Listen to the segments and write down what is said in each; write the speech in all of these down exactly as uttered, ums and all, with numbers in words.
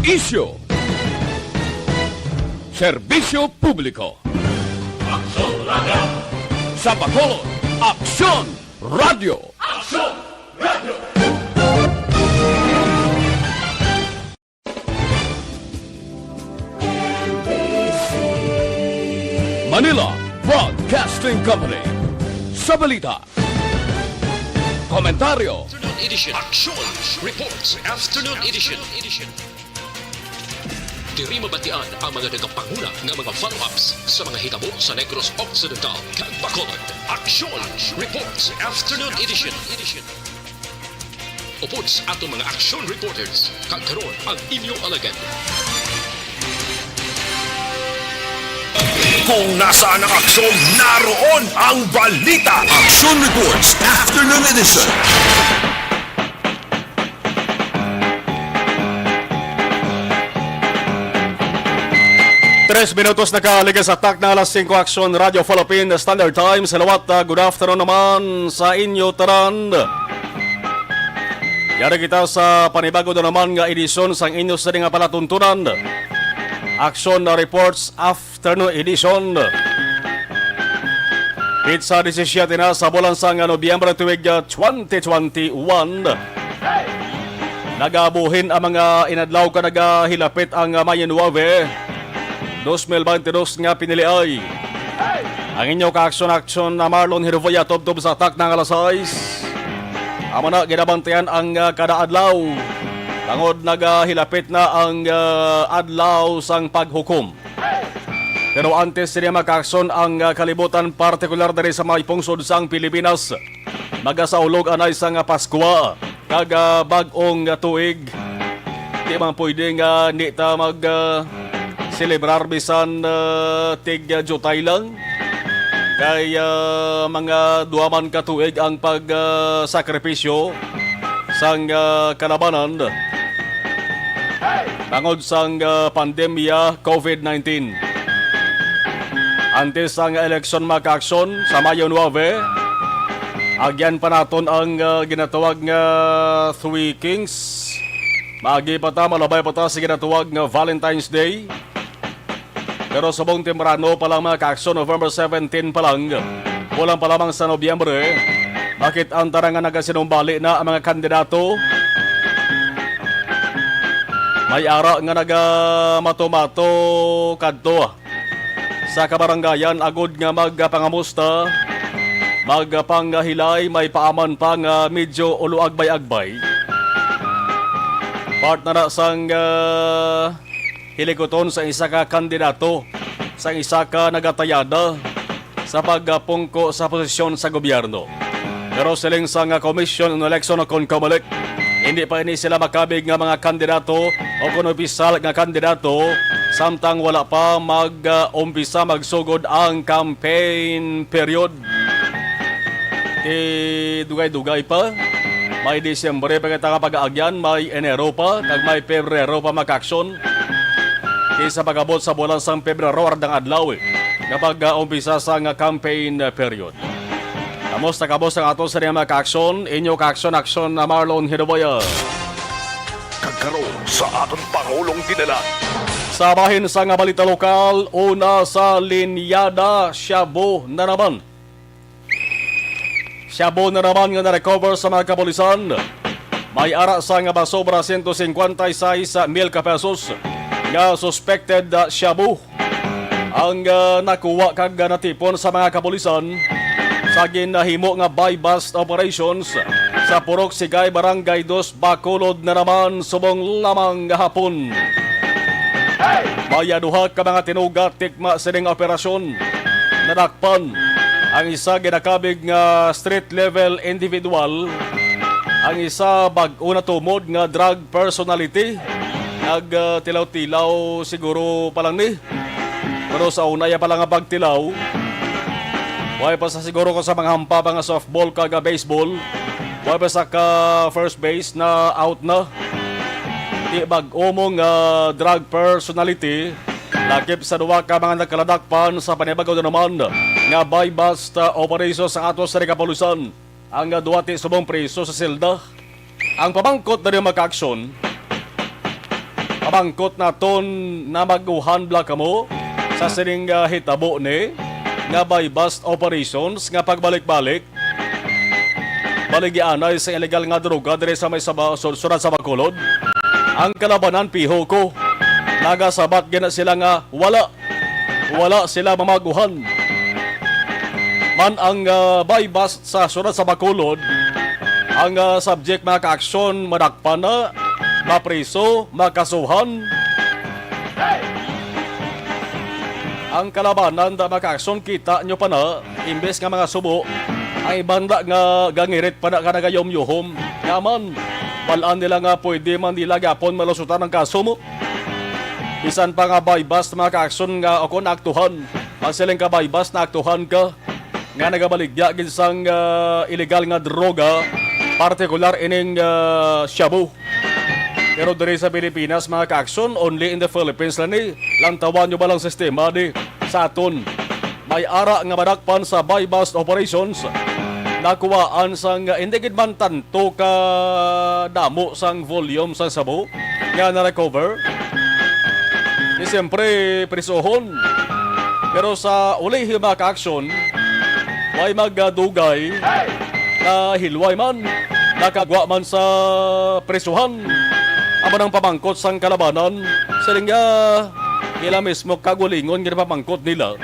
Isyu. Serbisyo publiko. Aksyon Radio. Sa Bacolod, Aksyon Radio. Aksyon Radio. Manila Broadcasting Company. Sa balita, komentaryo, Afternoon Edition. Action Reports. Afternoon Edition. Diri mabatian ang mga nagapanguna nga mga follow-ups sa mga hitabo sa Negros Occidental kag Bacolod. Action Reports. Afternoon Edition. Upod sa aton mga action reporters, kag karon ang inyo alagad. Kung nasaan ang aksyon, naroon ang balita. Action Reports, Afternoon Edition. Tres minutos nakaligas sa takna alas singko, Aksyon Radio Philippine Standard Time. Salawat, ah, good afternoon naman sa inyo tanan. Yari kita sa panibago na naman nga edisyon sang inyo sa nga palatuntunan. Aksyon na Reports Afternoon Edition. Pitsa disisiete na sa bulan sang Nobyembre tuig, ah, twenty twenty-one. Nagabuhin ang mga inadlaw ka nagahilapit ang, ah, Mayo nuebe, dos mil bente dos nga piniliay. Ang inyo ka-aksyon-aksyon na Marlon Hervoya tubtob sa takna nga alas sais. Amo na ginabantayan ang, ah, kada adlaw. Tangod nagahilapit na ang, ah, adlaw sang paghukom. Pero antes sini makaakson ang, ah, kalibutan, partikular diri sa may pungsod sang Pilipinas. Magasaulog anay sang Paskwa kag, ah, bag-ong tuig. Di man pwede nga di ta mag, ah, selebrar bisan, ah, tig, ah, diutay lang. Kay, ah, mga duha man ka tuig ang pag, ah, sakripisyo sang, ah, kalabanan tungod sang, ah, pandemya COVID nineteen. Antes ang eleksyon, mga kaaksyon, sa Mayo nuebe, agyan pa naton ang, ah, ginatawag nga Three Kings. Maagi pa ta, malabay pa ta sa ginatawag nga Valentine's Day. Pero subong temprano pa lang, mga kaaksyon, November seventeen pa lang, bulan pa lamang sa Nobyembre, makit-an ta na nga nagasinumbali na ang mga kandidato. May ara nga nagamato-mato kadto sa kabarangayan agod nga magpangamusta, magpanghilay, may paaman pa nga medyo ulo agbay-agbay. Part na na sang, ah, hilikuton sa isa ka kandidato, sa isa ka nagatayada sa pagpungko sa posisyon sa gobyerno. Pero siling sang Commission on Election o kon COMELEC, hindi pa ini sila makabig nga mga kandidato o kon opisyal nga kandidato samtang wala pa mag-umpisa magsugod ang campaign period. Ti dugay-dugay pa. May Disyembre pa kita nga pag-aagyan, may Enero pa, kag may Pebrero pa, mga kaaksyon. Ti sa pag-abot sa bulan sang Pebrero, ardang adlaw, eh, kapag, ah, umpisa sa nga campaign, ah, period. Kamo sa kabos ang ato sa mga kaaksyon, inyo kaaksyon-aksyon na Marlon Hinuboya. Kag karon sa aton Pangulong Dinala. Sa bahin sa nga balita lokal, una sa linyada, shabu na naman. Shabu na naman nga na-recover sa mga kapulisan. May ara sa nga masobra siyento singkwenta y seis mil ka pesos nga suspected, ah, shabu ang, ah, nakuha kag, ah, natipon sa mga kapulisan sa ginahimo nga buy-bust operations sa Purok Sigay, Barangay Dos, Bacolod na naman subong lamang gahapon. May duha ka mga tinuga tikma sining operasyon. Nadakpan ang isa ginakabig nga street level individual, ang isa bag-o natumod nga drug personality. Nag, ah, tilaw-tilaw siguro pa lang ni. Pero sa una, iya pa lang ang pagtilaw. Way pa sa siguro ko sa mga hampa pa nga softball kag baseball. Way pa sa ka first base na out na. Di bag-o mo nga drug personality. Lakip sa duha ka mga nagkaladakpan sa panibago na naman nga buy-bust, ah, operation sa ato sa kapulisan. Ang, ah, duha ti subong priso sa selda. Ang pamangkot na mga kaaksyon, Pamangkot naton, namaguhan bala kamo sa sining, ah, hitabo ni nga buy-bust operations nga pagbalik-balik baligyaanay sa illegal nga droga diri sa may Saba-, sur-, surat sa Bacolod. Ang kalabanan, piho ko, nagasabat gina sila nga wala, wala sila mamaguhan. Man ang, ah, buy-bust sa surat sa Bacolod, ang, ah, subject, mga kaaksyon, madakpan na, mapriso, makasuhan. Ang kalabanan, da, mga kaaksyon, kita nyo pa na, imbes nga mga subo, ay banda nga gangirit pa na ka nagayom-yuhom. Naman, balaan nila nga pwede man nila gapon malusutan ang kaso mo. Bisan pa nga buy-bust, mga kaaksyon, nga o kung aktuhan, ang siling ka buy-bust na aktuhan ka, nga nagabaligya gid sang, ah, illegal nga droga, partikular ining, ah, shabu. Pero diri sa Pilipinas, mga kaaksyon, only in the Philippines lang ni. Lantawan nyo ba lang sistema di sa aton? May ara nga madakpan sa buy-bust operations. Nakuhaan sang, ah, hindi gid man tanto ka damo sang volume sang shabu nga na-recover. Di siyempre, prisuhon. Pero sa ulihi, mga kaaksyon, way magdugay na hilway man, nakagwa man sa prisuhan. Amo nang pamangkot sang kalabanan, siling nga ila mismo kagulingon nga pamangkot nila.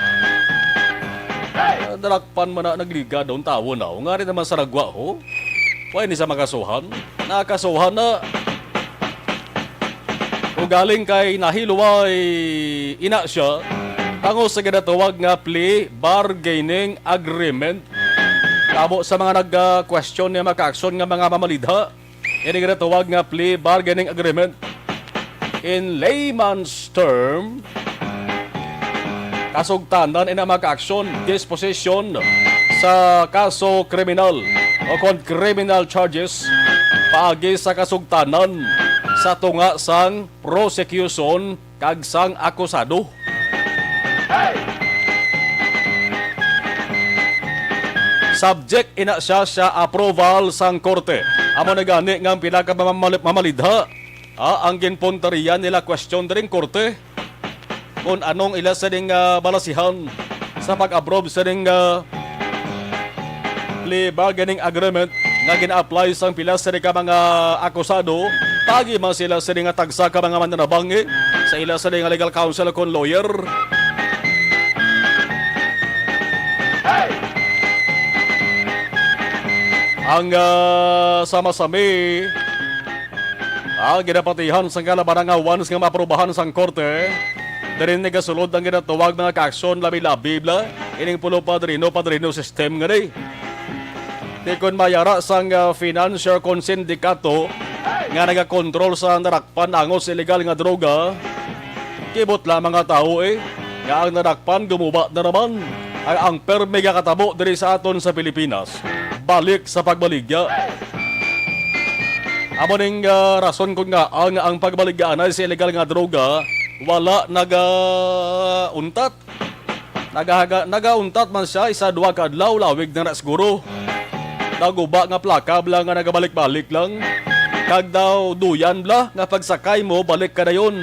Ah, darakpan man na nagliga daw ang tawo na, nga rin naman sa ragwa, ho. Way ni sa makasuhan, nakasuhan na. Ugaling kay nahiluway ina siya, tungod sa ginatawag nga plea bargaining agreement. Tabo sa mga nag-question niya, mga kaaksyon, nga mga mamalidha, ini ginatawag nga plea bargaining agreement. In layman's term, kasugtanan ina, mga kaaksyon, disposition sa kaso kriminal o kon criminal charges paagi sa kasugtanan sa tunga sang prosecution kag sang akusado. Subject ina siya sa approval sang korte. Amo na gani nga ang pila ka mamamali-, mamalidha, ah, ang ginpuntarian nila question diri korte kung anong ila sining, ah, balasihan sa pag-approve sining, ah, plea bargaining agreement nga gina-apply sang pila sini ka mga akusado, paagi man sila sini nga tagsa ka mga mananabangi sa ila sini nga legal counsel kon lawyer. Ang, ah, sa masami, ang ginapatihan sang kalabanan nga once nga maaprubahan sang korte, diri ni gasulod ang ginatawag mga kaaksyon, labi-labi bala ining pulo padrino, padrino system nga ni. Di kon mayara sang, ah, financier kon sindikato nga nagakontrol sa narakpan angot sa illegal nga droga, kibot lamang nga tawo, eh, nga ang narakpan gumuba na naman. Ang, ang permi nga katabo diri sa aton sa Pilipinas, balik sa pagbaligya. Amo ning, ah, rason kon ngaa ang, ang pagbaligyaanay sa illegal nga droga wala nagauntat. Nagahaga-, nagauntat man siya isa duha ka adlaw, lawig na na siguro. Naguba nga plaka bala nga nagabalik-balik lang. Kag daw duyan bala nga pagsakay mo, balik ka dayon.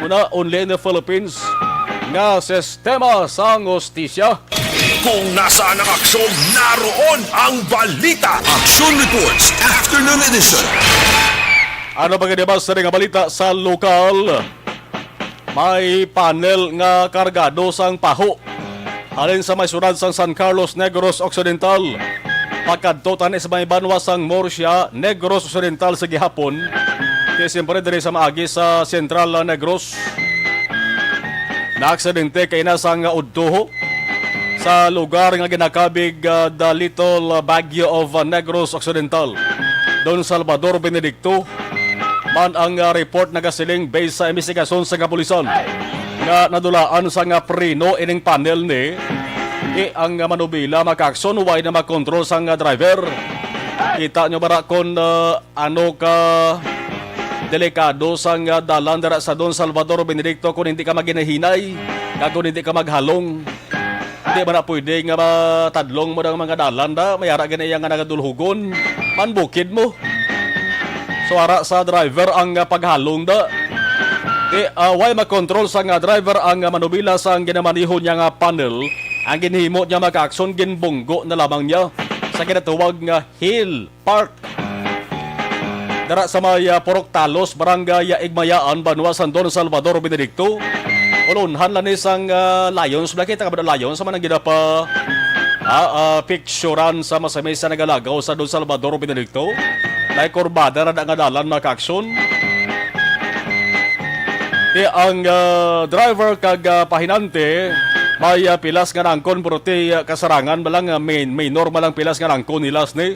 Muna, only in the Philippines nga sistema sang hustisya. Kung nasaan ang aksyon, naroon ang balita. Action Reports, Afternoon Edition. Ano pa gani ba sa nga balita sa lokal? May panel nga kargado sang paho halin sa may syudad sang San Carlos, Negros Occidental, pagkadto tani sa may banwa sang Murcia, Negros Occidental sa gihapon. Kay siyempre diri sa maagi sa Central Negros, naaksidente kay na sang udto sa lugar nga ginakabig, ah, the Little Baguio of, ah, Negros Occidental, Don Salvador Benedicto. Man ang, ah, report nagasiling based sa imbestigasyon sa kapulisan nga nadulaan sa nga preno ining panel ni, eh, ang, ah, manubila makakson way na makontrol sa nga driver. Kita nyo ba ra kon, ah, ano ka delikado sa nga dalan dira sa Don Salvador Benedicto kung hindi ka maghinay-hinay, kag kung hindi ka maghalong? Di ba na pwede nga matadlong mo ang mga dalan da? May ara gani iya nga nagadulhugon. Manbukid mo. So, ara sa driver ang, ah, paghalong da. Di, ah, way makontrol sa nga driver ang, ah, manubila sa ang ginamaniho niya nga panel. Ang ginhimo niya, mga kaakson, ginbunggo na lamang niya sa ginatawag nga heel park. Dara sa may, ah, Purok Talos, Barangay, ah, Igmayaan, Banwa, San Don, Salvador, Benedicto. Ulunhan lang ni sang, ah, Lions. Nakita ka ba na Lions? Sa manang ginapa, ah, ah, picturan sa masamay sa nagalagaw sa Don Salvador, Benedicto. May kurbada na nga dalan, mga kaakson. Di ang, ah, driver kag, ah, pahinante, may, ah, pilas nga nangkon, pero ti, ah, kasarangan ba lang, ah, main, minor man lang pilas nga nangkon nila, ni.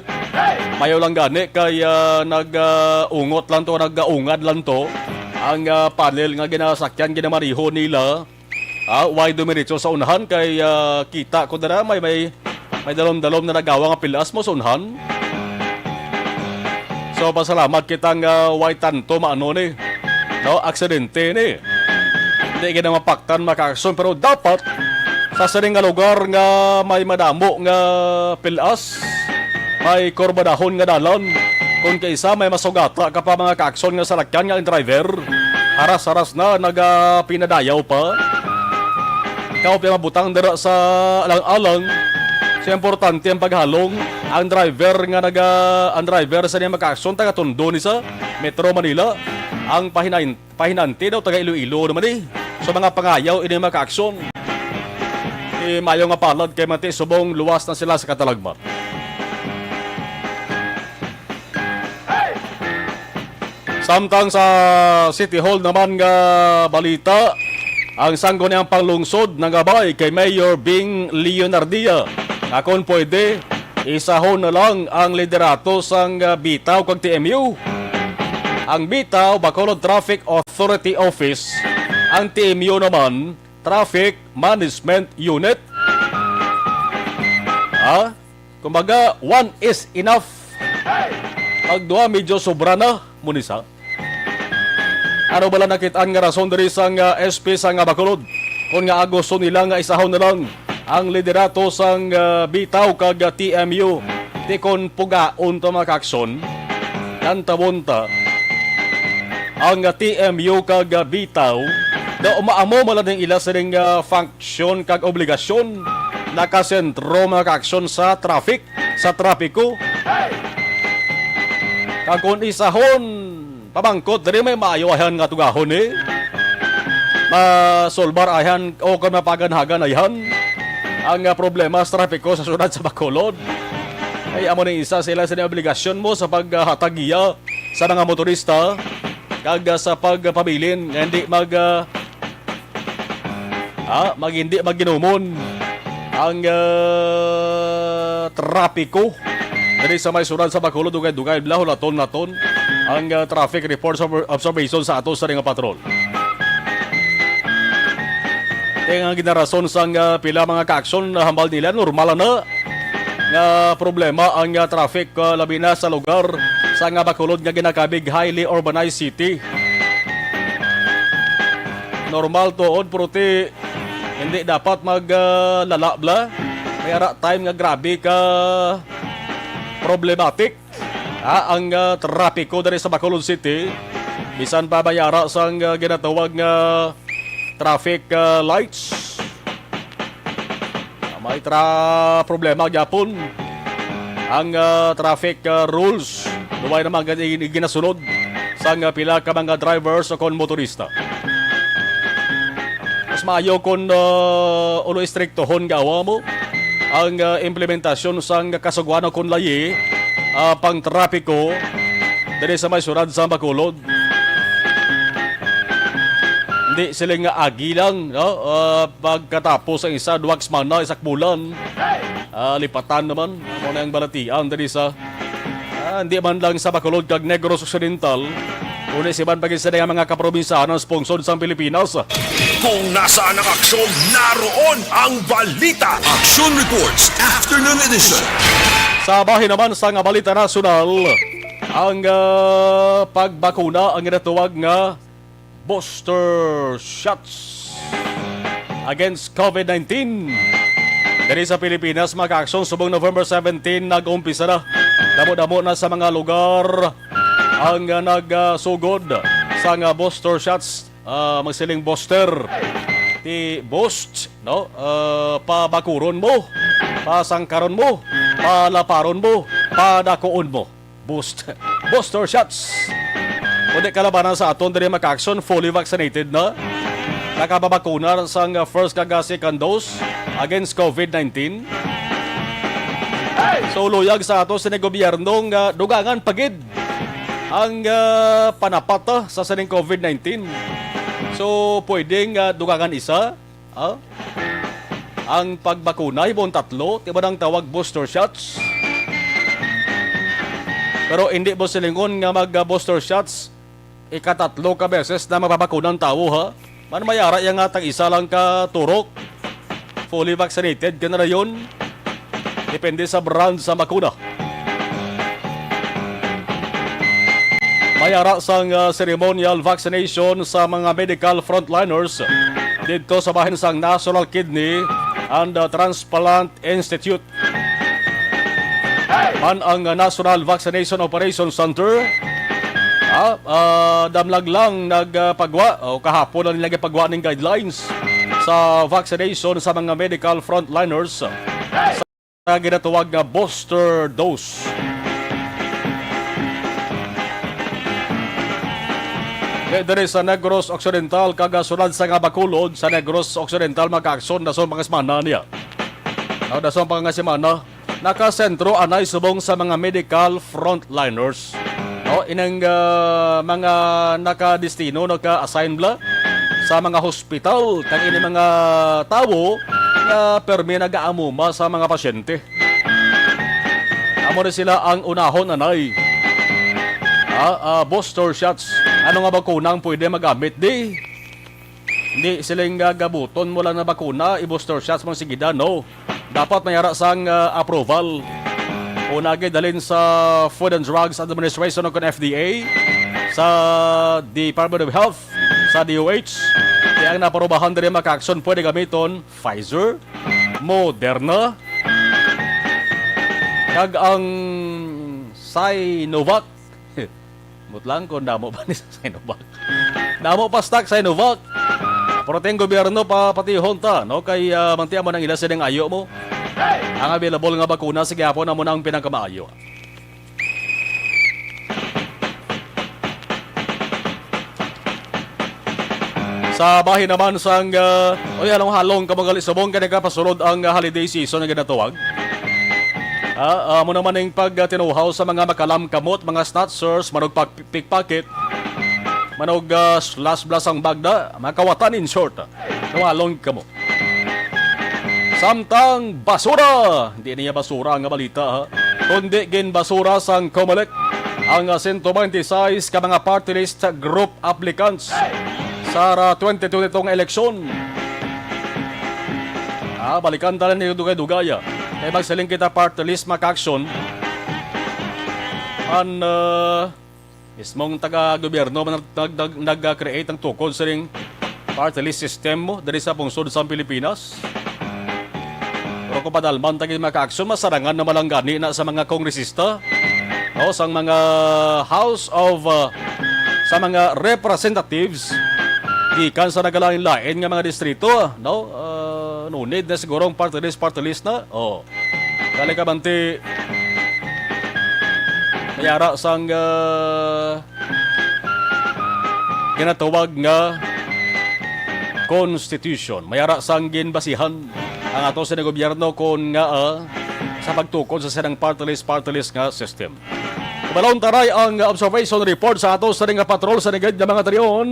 Mayo lang gani kay, ah, nag, ah, ungot lang to, nagaungad lang to ang, ah, panel nga ginasakyan, ginamariho nila. Ah, way dumiretso sa unahan kay, ah, kita ko dira may, may, may dalom-dalom na nagawa nga pilas mo sa unahan. So, pasalamat kita nga way tanto maano ni, no, aksidente ni. Hindi gid na mapaktan, mga kaakson, pero dapat sa sining nga lugar nga may madamo nga pilas, may kurbadahon nga dalan. Kung kaisa may masugata ka pa, mga kaakson, nga salakyan nga ang driver, haras-haras na, nagapinadayaw pa. Ikaw pa mabutang dira sa alang-alang. So, importante ang paghalong. Ang driver nga naga, ang driver sa niya, mga kaakson, taga Tondo ni sa Metro Manila. Ang pahinain pahinante daw taga Iloilo naman eh. So, mga pangayaw ini, mga kaakson. Eh, mayo nga palad kay mati subong luwas na sila sa katalagman. Samtang sa City Hall naman nga balita, ang Sangguniang Panglungsod nangabay kay Mayor Bing Leonardia nga kon pwede, isahon na lang ang liderato sang, ah, Bitaw kag T M U. Ang Bitaw, Bacolod Traffic Authority Office, ang T M U naman, Traffic Management Unit. Ha? Kumbaga, one is enough. Pag duha, medyo sobra na, Munisa. Ano bala nakit-an nga rason diri sang, ah, S P sang, ah, Bacolod? Kon nga gusto nila nga isahon na lang ang liderato sang, ah, Bitaw kag, ah, T M U, di kon pugaon ta, mga kaakson, kantawon ta ang, ah, T M U kag, ah, Bitaw, daw maamo man lang ila sining, ah, function kag obligasyon nakasentro, mga kaakson, sa traffic, sa trapiko. Kag kon isahon, pamangkot diri may maayo ayhan nga tugahon, eh. Masolbar ayhan o kon mapaganhagan ayhan ang, ah, problema sa trapiko sa syudad sa Bacolod. Ay, amo ni isa sila sa obligasyon mo sa paghatag giya sa mga motorista kag, ah, sa pagpabilin nga hindi mag, ah, ah, mag, hindi magginumon ang, ah, trapiko diri sa may syudad sa Bacolod. Dugay-dugay bala, hulaton naton ang, ah, traffic report sa observation sa ato sa nga patrol. Kaya nga ginarason sang, ah, pila mga kaaksyon na hambal nila, normal na nga problema ang, ah, traffic, ah, labi na sa lugar sa nga Bacolod nga ginakabig highly urbanized city. Normal tuod, pero ti hindi dapat mag, ah, lala bala. May ara time nga grabe ka problematic, ah, ang, ah, trapiko diri sa Bacolod City. Bisan pa may ara sang, ah, ginatawag nga traffic, ah, lights. Ah, may tra-, problema gyapon ang, ah, traffic, ah, rules. Duway naman gani ginasunod sang, ah, pila ka mga drivers o kon motorista. Mas maayo kon, ah, ulo istriktohon gawa mo ang, ah, implementasyon sang kasugwano kon layi, ah, pang trapiko diri sa may syudad sa Bacolod. Hindi sila nga agi lang, no? Ah, pagkatapos ang isa, duha ka semana, isa ka bulan, ah, lipatan naman. Amo na ang balatian diri sa, ah, hindi man lang sa Bacolod kag Negros Occidental, kundi sa iban pa gid sa mga kaprobinsyahan ang sponsor sa Pilipinas. Kung nasaan ang aksyon, naroon ang balita. Action Reports, Afternoon Edition. Sa bahin naman sa nga balita nasyonal, ang, ah, pagbakuna ang ginatawag nga booster shots against COVID nineteen. Diri sa Pilipinas, mga kaaksyon, subong November seventeen, nag-umpisa na. Damo-damo na sa mga lugar ang, ah, nagsugod sang, ah, booster shots, ah, magsiling booster. Ti boost, no? Ah, pabakuron mo, pasangkaron mo, palaparon mo, padakuon mo. Boost. Booster shots. Kundi kalabanan sa aton diri, mga ka-aksyon, fully vaccinated na. Nakapabakuna sang first kag second dose against COVID nineteen. So, luyag sa ato sini gobyerno nga dugangan pa gid ang, ah, panapata sa sining COVID nineteen. So, pwedeng, ah, dugangan isa, ah, ang pagbakuna, hibon tatlo, ti ba nang tawag booster shots? Pero hindi mo silingon nga mag-, ah, booster shots, ikatatlo ka beses na mapabakuna ang tawo, ha? Man, may ara iya nga tag isa lang ka turok. Fully vaccinated ka na dayon. Depende sa brand sa bakuna. May ara sang, ah, ceremonial vaccination sa mga medical frontliners didto sa bahin sang National Kidney and, ah, Transplant Institute. Man ang, ah, National Vaccination Operation Center, ah, ah, damlag lang nagpagwa o kahapon lang nila gipagwa ning guidelines sa vaccination sa mga medical frontliners sa ginatawag nga booster dose. Di-, diri sa Negros Occidental kag, ah, sulod sa nga Bacolod sa Negros Occidental, mga ka-aksyon, dason pa nga semana niya. Ah, dason pa nga semana, nakasentro anay subong sa mga medical frontliners. O, ining, ah, mga nakadestino, naka-assign bala sa mga hospital, kag ini mga tawo nga permi nagaamuma sa mga pasyente. Amo na sila ang unahon, anay. Ah, ah, booster shots. Ano nga bakuna ang pwede magamit, di? Hindi sila nga gabuton mo lang na bakuna, i-booster shots mo sigida, no. Dapat may ara sang, ah, approval. Una gid halin sa Food and Drugs Administration o kon F D A, sa Department of Health, sa D O H. Kaya ang naparubahan diri, mga ka-aksyon, pwede gamiton Pfizer, Moderna, kag ang Sinovac. Mutlang kung damo ba ni sa Sinovac. Damo pa stock sa Sinovac. Pero ting gobyerno pa patihon ta, no? Kay, ah, manti amo nang ila sining ayo mo. Ang available nga bakuna, sige, hapon amo na ang pinakamaayo. Sa bahin naman sang, ah, oy, halong-halong kamo gali subong kay nagapasulod ang, ah, holiday season nga ginatawag. Ah, amo naman ning pagtinuhaw sa mga makalam kamot, mga snatchers, manog pag-, pickpocket, manog, ah, slash blast ang bagda, makawatan in short. Halong-halong kamo. Samtang basura, hindi niya basura nga balita, ha? Kundi ginbasura sang Comelec ang, ah, sento bente sais ka mga party list group applicants sa, ah, twenty twenty-two nga eleksyon. Ah, balikan ta lang ni dugay-dugay, ah. Kay magsiling kita party list, mga ka-aksyon. An, ah, Mismong taga-gobyerno man nag-, nag-, nag-, nag-create ang tukod sining party list system mo diri sa pungsod sa Pilipinas. Pero kung padalman ta gid, mga ka-aksyon, masarangan naman lang gani na sa mga kongresista, no, sa mga House of, uh, sa mga representatives gikan sa nagalain-lain nga mga distrito, no? Uh, no need na siguro ang party list, party list na. Oh. Dali ka, Bante. May ara sang, ah, ginatawag nga constitution. May ara sang ginbasihan ang ato sa gobyerno kon nga, ah, sa pagtukod sa silang party list, party list nga system. Kumalon taray ang observation report sa ato sa nga patrol sa nigad nga mga terion.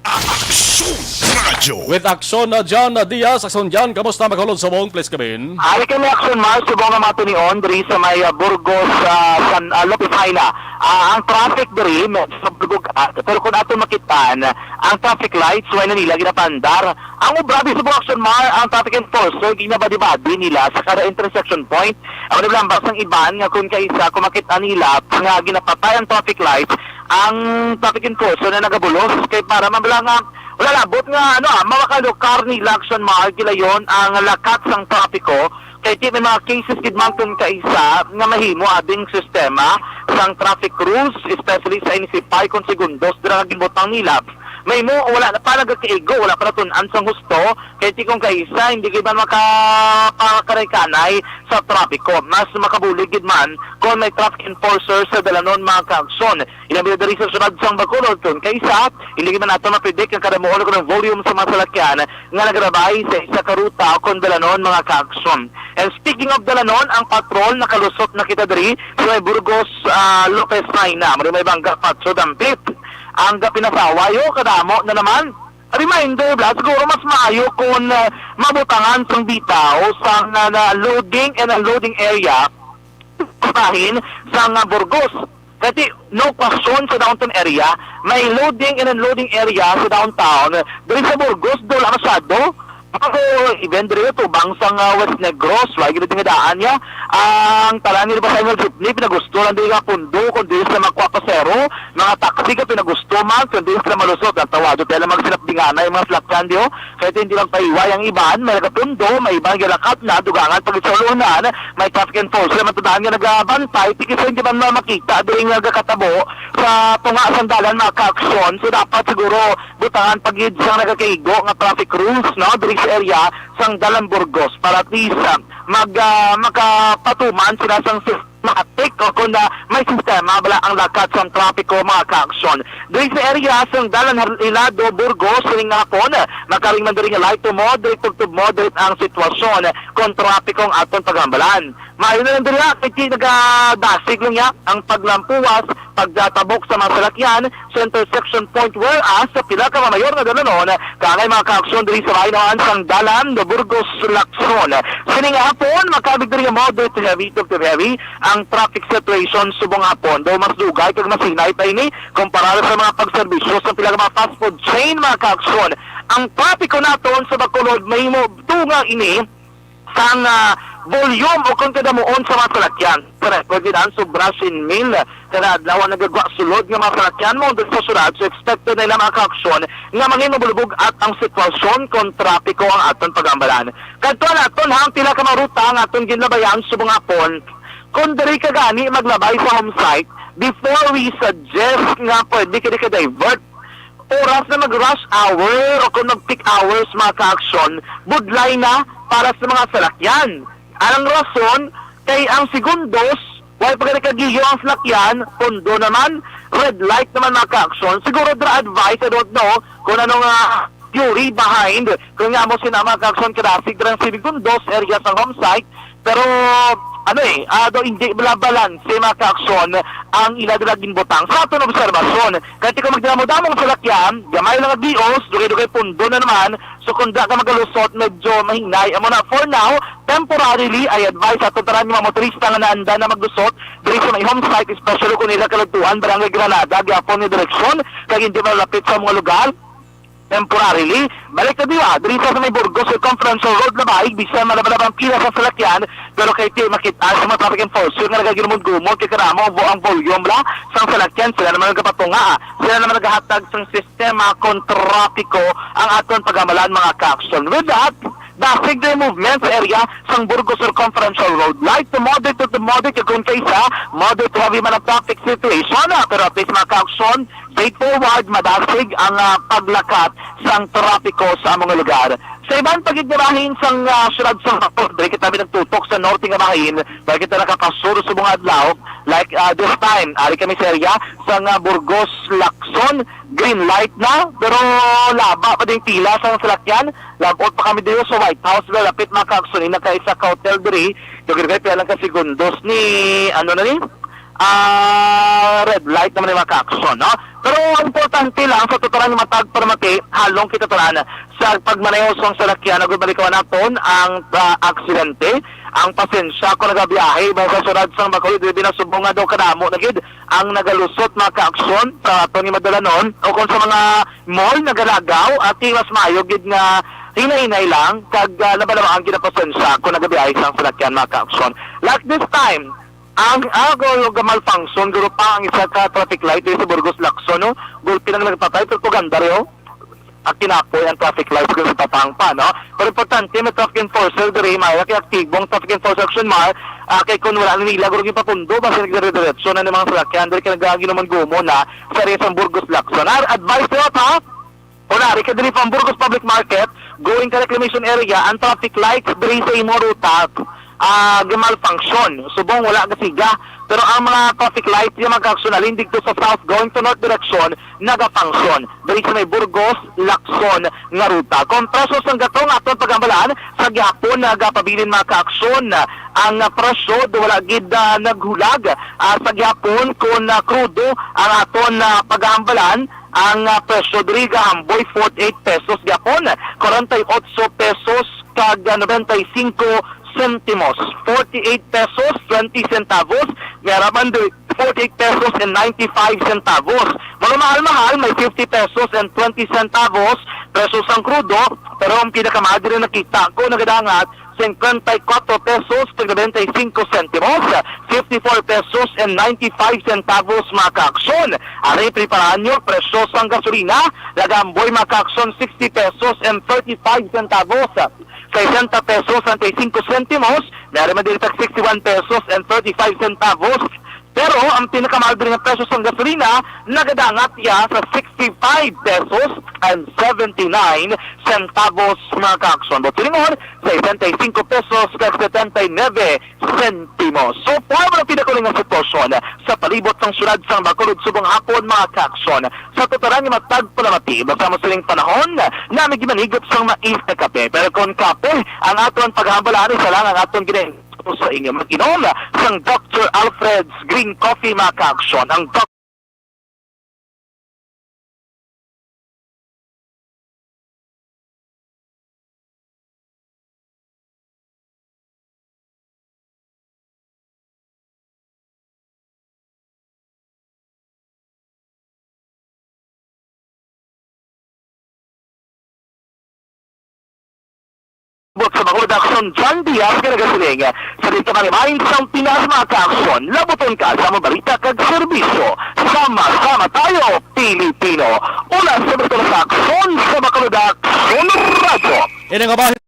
Aksyon Radyo. With Aksyon na John Diaz. Aksyon John, kamusta? Magulod sa mong, please, kabin. Ari kami Aksyon Mars, subong nga mga tunion diri sa may, ah, Burgos, ah, San, ah, Lopez Jaena. Ah, ang traffic diri medyo mabugat, pero kung ato makitaan, ang traffic lights, wala na nila ginapandar. Ang obra di subong Aksyon Mar, ang traffic enforcer, ginabadi-badi nila sa kada intersection point. Ang nablang basang iban nga kung kaisa, kung makita nila nga ginapatay ang traffic lights, ang traffic enforcer na nagabulos kay para mabala nga wala labot nga, ano, ah, mawakalukar ni Lakson Mar gilayon ang lakat sang trapiko, Kay ti may mga cases gid man kon kaisa nga mahimo abing sistema sang traffic rules, especially sa inisipay kon segundos dira nga ginbutang nila. Mahimo wala na pa nagakaigo, wala pa natun-an sang husto, kay ti kon kaisa hindi gid man makapakaray-kanay sa trapiko. Mas makabulig gid man kon may traffic enforcer sa dalanon, mga kaaksyon. Ilabi na diri sa syudad sang Bacolod, kon kaisa, hindi gid man nato mapredict ang kadamuon o kon ang volume sa mga salakyan nga nagalabay sa isa ka ruta o kon dalanon, mga kaaksyon. And speaking of dalanon, ang patrol nakalusot na kita diri sa may Burgos, ah, Lopez Jaena. Mali may bangga patso dampit. Ang gapinasawayo, kadamo na naman. A reminder, Blas, siguro mas maayo kung, ah, mabutangan sang bitaw sang, ah, na loading and unloading area bahin sang, ah, Burgos. Kati, no question sa downtown area, may loading and unloading area sa downtown. Diri sa Burgos, daw wala masyado. Ako, even diri tubang sang, ah, West Negros, wala gid tingadaan niya. Ang tanan ni Basahin nga jeepney, pinagusto lang diri nga pundo, kundi sa mga kwapasero, mga taxi ka pinagusto man, kundi sa malusot, ang tawado tayo lang magsinapdinganay, mga salakyan, di, oh. Kaya hindi lang paiway ang iban, may nagapundo, may iban galakat na, dugangan pag sa ulunan, may traffic enforcer, matandaan nga nagabantay, tikis hindi man makita, diri nga gakatabo, sa tunga sang dalan, mga kaaksyon. So, dapat siguro, butangan pagid sang nagakaigo nga traffic rules, no, diri sa area sang Dalan Burgos para at least, ah, mag, ah, makapatuman sila sang systematic o kung, ah, may sistema bala ang lakat sang trapiko, mga kaaksyon. Diri sa area sang Dalan Har-, Hilado, Burgos, sining nga hapon, ah, makaring man diri nga light to moderate, to moderate ang sitwasyon kon trapiko ang aton paghambalan. Maayo na lang diri, ah, kay ti nagadasig lang niya ang paglampuwas, pagdatabok sa mga salakyan sa intersection point, whereas sa pila ka mamayor nga dalanon, kaangay mga kaaksyon diri sa bahinaan sang dalan nga Burgos Lacson. Sining hapon, makabig diri nga moderate to heavy, to heavy ang traffic situation subong hapon. Daw mas dugay kag mas hinay pa ini kumpara sa mga pagserbisyo sa pila ka mga fast food chain, mga kaaksyon. Ang trapiko naton sa Bacolod mahimo tunga ini sang, ah, volume o kon kadamuon sa mga salakyan. Sa record, gid ang sobra siyam mil kada adlaw ang nagagwa sulod nga mga salakyan mo dito sa syudad. So, expected na ila mga kaaksyon nga mangin mabulubog at ang sitwasyon kon trapiko ang aton pagambalan. Kadto naton ha, ang pila ka mga ruta ang aton ginlabayan subong hapon. Kung diri ka gani maglabay sa home site, before we suggest nga pwede ka di ka divert, oras na mag rush hour o kung mag peak hours, mga kaaksyon, budlay na para sa mga salakyan. Ang rason kay ang segundos, way pa gani kagiyo ang salakyan, pundo naman, red light naman, mga kaaksyon. Siguro dra advice, I don't know kung ano nga theory behind kung nga mo sina mga kaaksyon kadasig dra ang segundos area sa home site, pero, ano eh, ah, do hindi bala balanse, mga kaaksyon, ang ila dira ginbutang. Sa aton obserbasyon, kay ti kung magdamo-damong salakyan, gamay lang ang gios, dugay-dugay pundo na naman, so kung da ka magalusot, medyo mahinay. Amo na, for now, temporarily, I advise ato tanan nga mga motorista nga naanda na maglusot diri sa may home site, especially kung ila kaladtuan, Barangay Granada, gyapon nga direksyon, kag hindi malapit sa mga lugar. Temporarily, balik na diwa, diri sa may Burgos Circumferential Road, Labaig, bisan malabalab ang pila sa salakyan, pero kay ti makit-an sa mga traffic enforcer nga nagagirumod-gumod kay karamo ang vo-, ang volume la sang salakyan, sila naman nagapatunga, sila naman nagahatag sang sistema kon trapiko ang aton pagamalan, mga kaaksyon. With that, dasig na yung movement sa area sang Burgos Circumferential Road. Light to moderate to, to moderate, kung kaisa, moderate to heavy man ang traffic situation, ah, pero at least, mga kaaksyon, straightforward, madasig ang, ah, paglakat sang trapiko sa among lugar. Sa iban pa gid nga bahin sang, ah, syudad sa Bacolod, diri kita nagtutok sa norte nga bahin, diri kita nakapasur subong adlaw, like, ah, this time, ari kami sa area sang, ah, Burgos, Lacson, green light na, pero laba pa din pila sa salakyan. Labot pa kami diri sa White House, lapit, mga kaaksyon, ina ka isa ka hotel diri, dugay-dugay pila lang ka segundos ni, ano na ni, ah, red light naman ni, mga kaaksyon, no? Pero importante lang sa tuturan nga matag permati, halong kita tanan sa pagmaneho sang salakyan, agud malikawan naton ang, ah, aksidente, ang pasensya kung nagabiyahe ba sa syudad sang Bacolod, dili na subong nga daw kadamo na gid ang nagalusot, mga kaaksyon, sa aton nga madalanon o kung sa mga mall nagalagaw, at mas maayo gid nga hinay-hinay lang kag, ah, labalabaan gid ang pasensya kung nagabiyahe sang salakyan, mga kaaksyon. Like this time, ang, ah, go-, ga-malfunction guro pa ang isa ka traffic light diri sa Burgos Lacson, no? Gulpi lang nagpatay, propaganda rin, oh. kinapoy ang traffic light sa Pampanga, no? Pero importante, may traffic enforcer diri, may kay aktibo ang traffic enforcer, Action Mar, ah, kay kung wala na nila, guro, gipapundo, basta nagdire-diretso na ng mga salakyan, diri ka nagaginuman-gumo na sa area sa Burgos Lacson. Ar-, advice nila pa, kung nari ka diri from Burgos Public Market, going ka Reclamation Area, ang traffic lights diri sa imo ruta, ah, ga-malfunction. Subong wala gasiga. Pero ang mga traffic lights nga, mga ka-aksyon, halin didto sa south going to north direction, naga-function. Diri sa may Burgos, Lacson nga ruta. Kung presyo sang gatong aton paghambalan, sa gihapon nagapabilin, mga ka-aksyon. Ang, ah, presyo do wala gid, ah, naghulag, ah, sa gihapon kung, ah, krudo ang aton, ah, paghambalan. Ang, ah, presyo diri gahamboy forty-eight pesos gihapon, forty-eight pesos kag, ah, noventa y cinco centimos. Forty-eight pesos, twenty centavos. May ara man diri, forty-eight pesos and ninety-five centavos. Mga mahal-mahal, may fifty pesos and twenty centavos presyo sang krudo, pero ang pinakamahal diri nakita ko nagadangat cincuenta y cuatro pesos kag noventa y cinco centimos, fifty-four pesos and ninety-five centavos, mga ka-aksyon. Ari, preparahan nyo, presyo sang gasolina, nagahamboy, mga ka-aksyon, sixty pesos and thirty-five centavos, sesenta pesos treinta y cinco centimos, meron man diri tag sixty-one pesos and thirty-five centavos. Pero ang pinakamahal diri nga presyo sang gasolina, nagadangat iya sa sixty-five pesos and seventy-nine centavos, mga ka-aksyon. Buot silingon, sesenta y cinco pesos kag setenta y nueve centimos. So, far, mga pinakuli nga sitwasyon sa palibot sang syudad sang Bacolod subong hapon, mga ka-aksyon. Sa tutaran nga matag palamati, basta mo sining panahon, nami gimanigop sang mais na kape. Pero kung kape ang aton paghambalan, isa lang ang aton ginain sa inyo. Mag-inom sang Doctor Alfred's Green Coffee, mga ka-aksyon. Ang Buot sa Bacolod Action, John Diaz, nga nagasiling, sa dito kami main sang Pinas, mga ka-aksyon, labuton ka sa mga balita kag serbisyo. Sama-sama tayo, Pilipino. Una sa Bacolod Action, sa Bacolod Action Radio. Ini nga bahin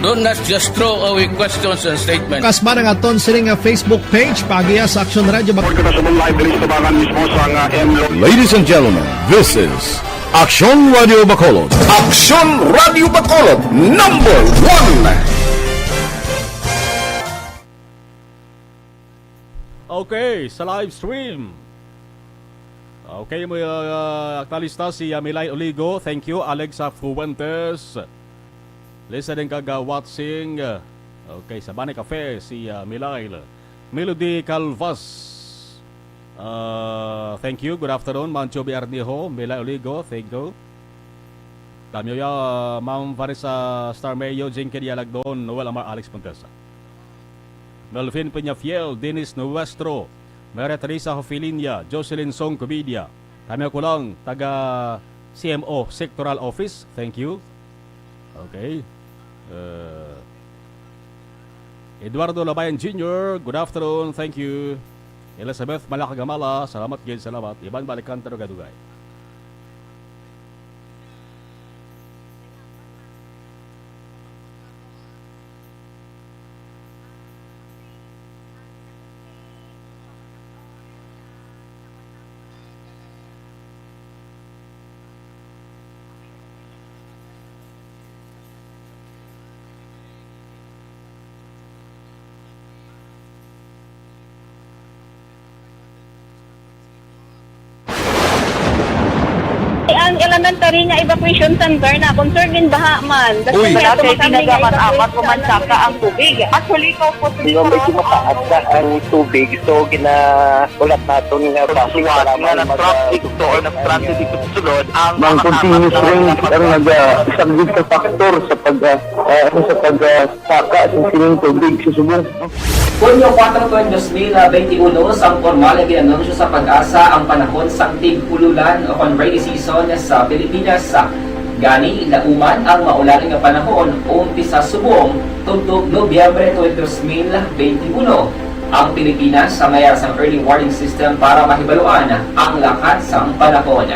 Don't, let's just throw away questions and statements. Kasba ang aton sini nga Facebook page, paagiha sa Action Radio Bac- Report kita sa live diri sa tabangan mismo sa nga M L O. Ladies and gentlemen, this is Action Radio Bacolod. Action Radio Bacolod, number one. Okay, sa live stream. Okay, mo, uh, aktualista si, uh, Milay Oligo. Thank you, Alexa Fuentes. Listening kag, uh, watching. Okay, sa Bani Cafe, si, uh, Milay. Melody Calvas. Uh, thank you. Good afternoon, Ma'am Chubby Arnijo, Milay Oligo. Thank you. Tamyo ya, uh, Ma'am Vanessa Starmay, Eugene Kedialagdon, Noel Amar, Alex Montesa. Melvin Peñafiel, Dennis Nuestro, Maria Teresa Hofilinia, Jocelyn Song Comedia. Kami ako lang, taga C M O Sectoral Office. Thank you. Okay. Uh, Eduardo Labayan Junior, good afternoon. Thank you. Elizabeth Malakagamala, salamat gid, salamat. Ivan Balikantaro Gadugay. Ang elementary nga evacuation center na concern din baha man. Uy. Wala kay tinaga man amat o mansaka ang tubig. Actually, ko po. Di ba, medyo mataas na ang tubig, so gina-, ulat naton nga basi nga mag-, na-traffic to or na-stranded dito sa sulod ang mga continuous rain ang nagasaglit sa factor sa pag, ah, ah, sa pag, ah, saka sa sining tubig sa subong. Hunyo kuwatro tuig dos mil benti uno, sang pormal nga ginanunsyo sa PAGASA ang panahon sang tig-ululan o kon rainy season sa Pilipinas. Gani, lauman ang maulan nga panahon umpisa subong tubtob Nobyembre tuig dos mil benti uno. Ang Pilipinas may ara sang early warning system para mahibaluan ang lakat sang panahon.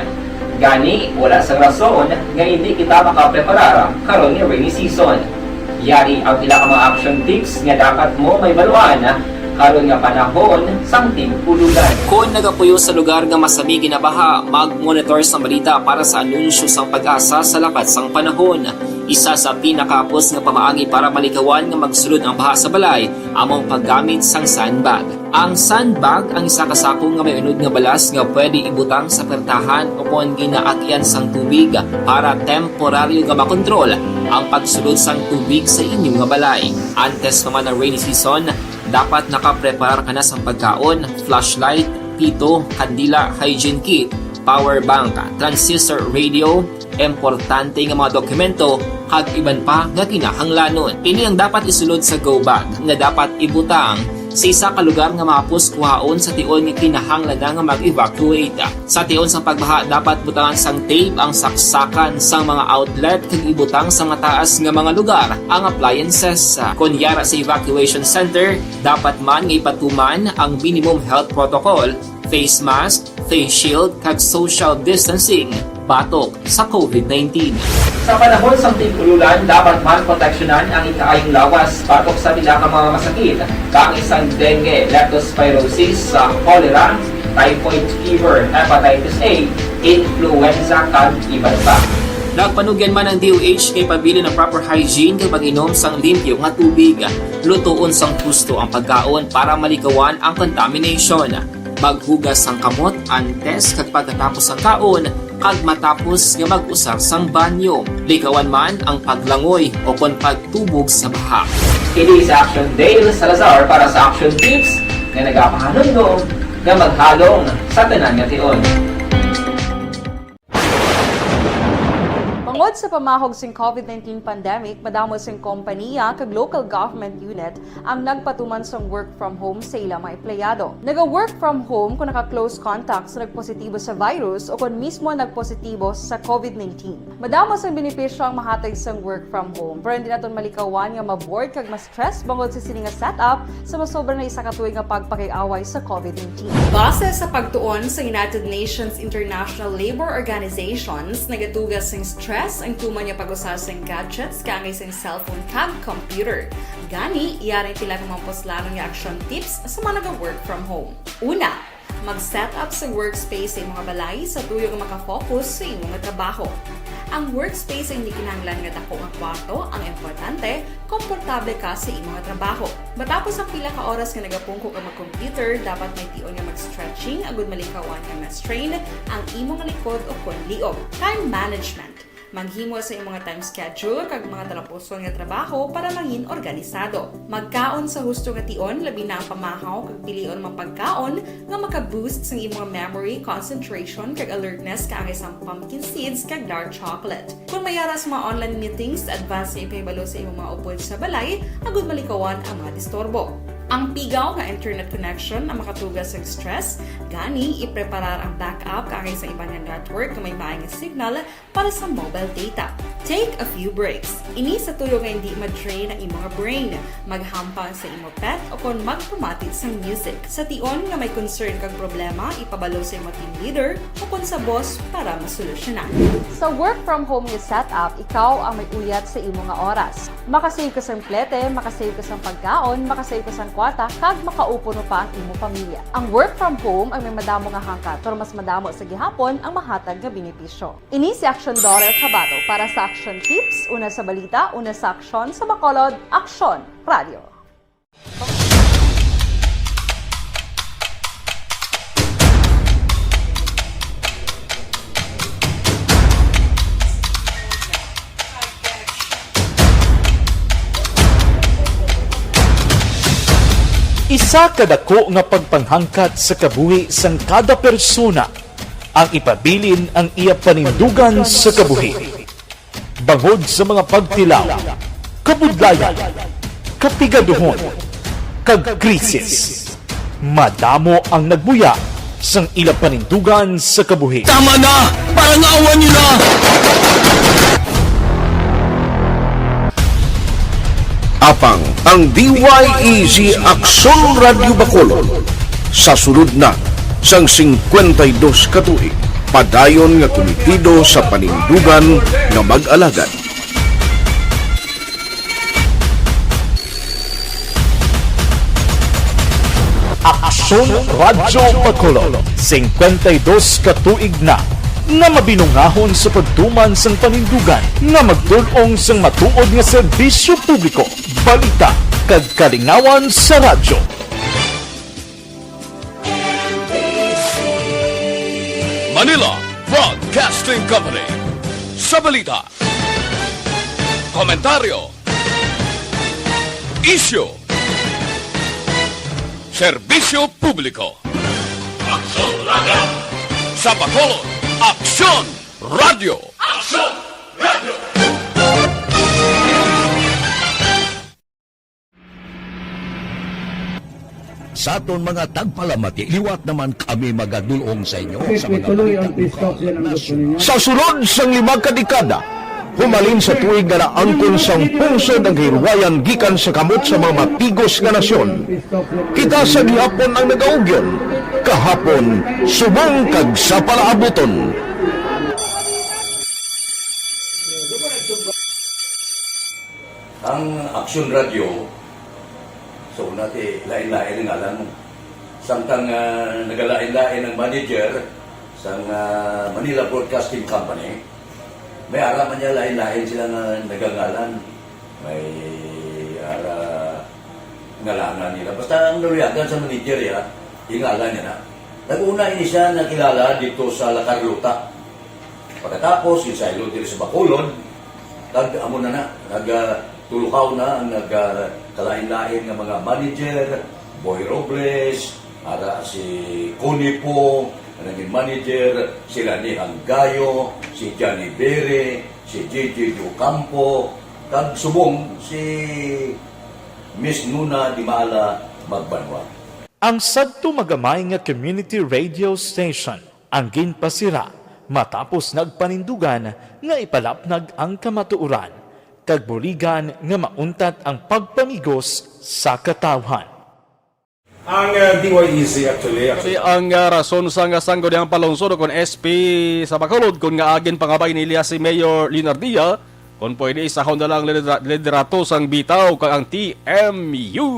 Gani, wala sang rason nga indi kita makapreparar karon nga rainy season. Yari ang pila ka mga action tips nga dapat mo mahibaluan karon nga panahon sang tig-ululan. Kon nagapuyo sa lugar nga masami ginabaha, mag-monitor sang balita para sa anunsyo sang PAGASA sa lakat sang panahon. Isa sa pinakahapos nga pamaagi para malikawan nga magsulod ang baha sa balay amo ang paggamit sang sandbag. Ang sandbag ang isa ka sako nga may unod nga balas nga pwede ibutang sa pertahan o kon ginaagyan sang tubig para temporaryo nga makontrol ang pagsulod sang tubig sa inyo nga balay. Antes pa man ang rainy season, dapat nakapreparar ka na sang pagkaon, flashlight, pito, kandila, hygiene kit, power bank, transistor radio, importante nga mga dokumento, kag iban pa nga kinahanglanon. Ini ang dapat isulod sa go bag nga dapat ibutang sa isa ka lugar nga mahapos kuhaon sa tion nga kinahanglan na nga mag-evacuate. Sa tion sang pagbaha, dapat butangan sang tape ang saksakan sang mga outlet kag ibutang sa mataas nga mga lugar ang appliances. Kon yara sa evacuation center, dapat man nga ipatuman ang minimum health protocol, face mask, face shield, kag social distancing batok sa covid nineteen. Sa panahon sang tig-ululan, dapat man proteksyonan ang ikaayong lawas batok sa pila ka mga masakit, kaangay sang dengue, leptospirosis, sa cholera, typhoid fever, hepatitis A, influenza, kag iban pa. Nagpanugyan man ang D O H kay pabilin ang proper hygiene kag pag-inom sang limpyo nga tubig. Lutoon sang husto ang pagkaon para malikawan ang contamination. Maghugas sang kamot antes kag pagkatapos sang kaon kag matapos nga mag-usar sang banyo. Likawan man ang paglangoy o kon pagtubog sa baha. Kini si Action Dale Salazar para sa Action Tips nga nagapahanumdom nga maghalong sa tanan nga tion. Bangod sa pamahog sing covid nineteen pandemic, madamo sing kompaniya kag local government unit ang nagpatuman sang work from home sa ila mga empleyado. Naga-work from home kung naka-close contact sa nagpositibo sa virus o kon mismo nagpositibo sa covid nineteen. Madamo sang benepisyo ang mahatag sang work from home, pero hindi naton malikawan nga ma-bored kag ma-stress bangod sa sini nga setup sa masobra na isa ka tuig nga pagpakig-away sa covid nineteen. Base sa pagtuon sa United Nations International Labor Organizations, nagatuga sing stress ang tuman nga pag-usa sing gadgets kaangay sing cellphone kag computer. Gani, yari pila ka mga puslanon nga action tips sa mga naga-work from home. Una, mag-set up sa workspace sa imong balay sa tuyo nga maka-focus sa imong trabaho. Ang workspace ay hindi kinahanglan nga dako nga kwarto, ang importante, komportable ka sa imong trabaho. Matapos ang pila ka oras nga nagapungko ka mag-computer, dapat may tion nga mag-stretching agud malikawan nga ma-strain ang imong likod o kon liog. Time management. Maghimo sa imong time schedule kag mga talapuson nga trabaho para mangin organisado. Magkaon sa husto nga tion, labi na ang pamahaw, kag pilion ang mga pagkaon nga maka-boost sang imong memory, concentration, kag alertness kaangay sang pumpkin seeds kag dark chocolate. Kung may ara sa mga online meetings, advance nga ipahibalo sa imong mga upod sa balay agud malikawan ang mga disturbo. Ang pigaw nga internet connection ang makatuga sa stress, gani ipreparar ang backup kaangay sa iban nga network nga may maay nga signal para sa mobile data. Take a few breaks. Ini sa tuyo nga hindi ma-drain ang imong brain. Maghampang sa imo pet o kon magpamati sang music. Sa tion nga may concern kag problema, ipabalo sa imo team leader o kon sa boss para masolusyonan. Sa work from home nga setup, ikaw ang may uyat sa imo nga oras. Makasave ka sang plete, makasave ka sang pagkaon, makasave ka sang kwarta, kag makaupod pa ang imo pamilya. Ang work from home ang may madamo nga hangkat, pero mas madamo sa gihapon ang mahatag nga benepisyo. Ini si Aksyon Dorer Cabato para sa Aksyon Tips, una sa balita, una sa aksyon, sa Bacolod, Aksyon Radio. Isa ka dako nga pagpanghangkat sa kabuhi sang kada persona ang ipabilin ang iya panindugan sa kabuhi. Bangod sa mga pagtilaw, kabudlayan, kapigaduhon, Tagkrisis. Madamo ang nagbuya sang ila panindugan sa kabuhi. Tama na! Parangawan niyo na! Apang ang D Y E Z Aksyon Radyo Bacolod sa sulod na sang singkwenta y dos ka tuig, padayon nga kumitido sa panindugan nga mag-alagad. Aksyon Radyo Bacolod, singkwenta y dos ka tuig na nga mabinungahon sa pagtuman sang panindugan nga magdul-ong sang matuod nga serbisyo publiko, balita, kag kalingawan sa radyo. Manila Broadcasting Company. Sa balita, komentaryo, isyu, serbisyo publiko. Aksyon Radyo! Sa Bacolod, Aksyon Radyo! Aksyon Radyo! Sa aton mga tagpalamati, liwat naman kami magadulong sa inyo sa mga balita lokal, nasyonal. Sa sulod sang lima ka dekada, humalin sa tuig nga naangkon sang pungsod ang kahilwayan gikan sa kamot sa mga matigos nga nasyon. Kita sa gihapon ang nagaugyon, kahapon, subong kag sa palaabuton. Ang Aksyon Radyo, sa una ti lain-lain ang ngalan mo. Samtang, ah, nagalain-lain ang manager sang, ah, Manila Broadcasting Company, may ara man niya lain-lain sila nga nagangalan. May ara ngalanan nila. Basta ang naluyagan sa manager, ya, ingalan niya na. Nag-una ini siya nakilala dito sa La Carlota. Pagkatapos, ginsaylo diri sa Bacolod, kag amo na na, nag, ah, tulukaw na ang nag, ah, kalain-lain nga mga manager, Boy Robles, ara si Connie Pong, ang naging manager, sila ni Hanggayo, si Johnny Bere, si J J Ocampo, kag subong si Miss Nuna Dimala Magbanwa. Ang sadto magamay nga community radio station ang ginpasira matapos nagpanindugan nga ipalapnag ang kamatuoran, kag buligan nga mauntat ang pagpamigos sa katawhan. Ang, ah, D Y E Z actually, actually. Ang, ah, rason sang, ah, sangguniang palungsod o kon S P sa Bacolod, kon ngaa ginpangabay nila si Mayor Leonardia, kon pwede isahon na lang lidera-, liderato sang Bitaw kag ang T M U.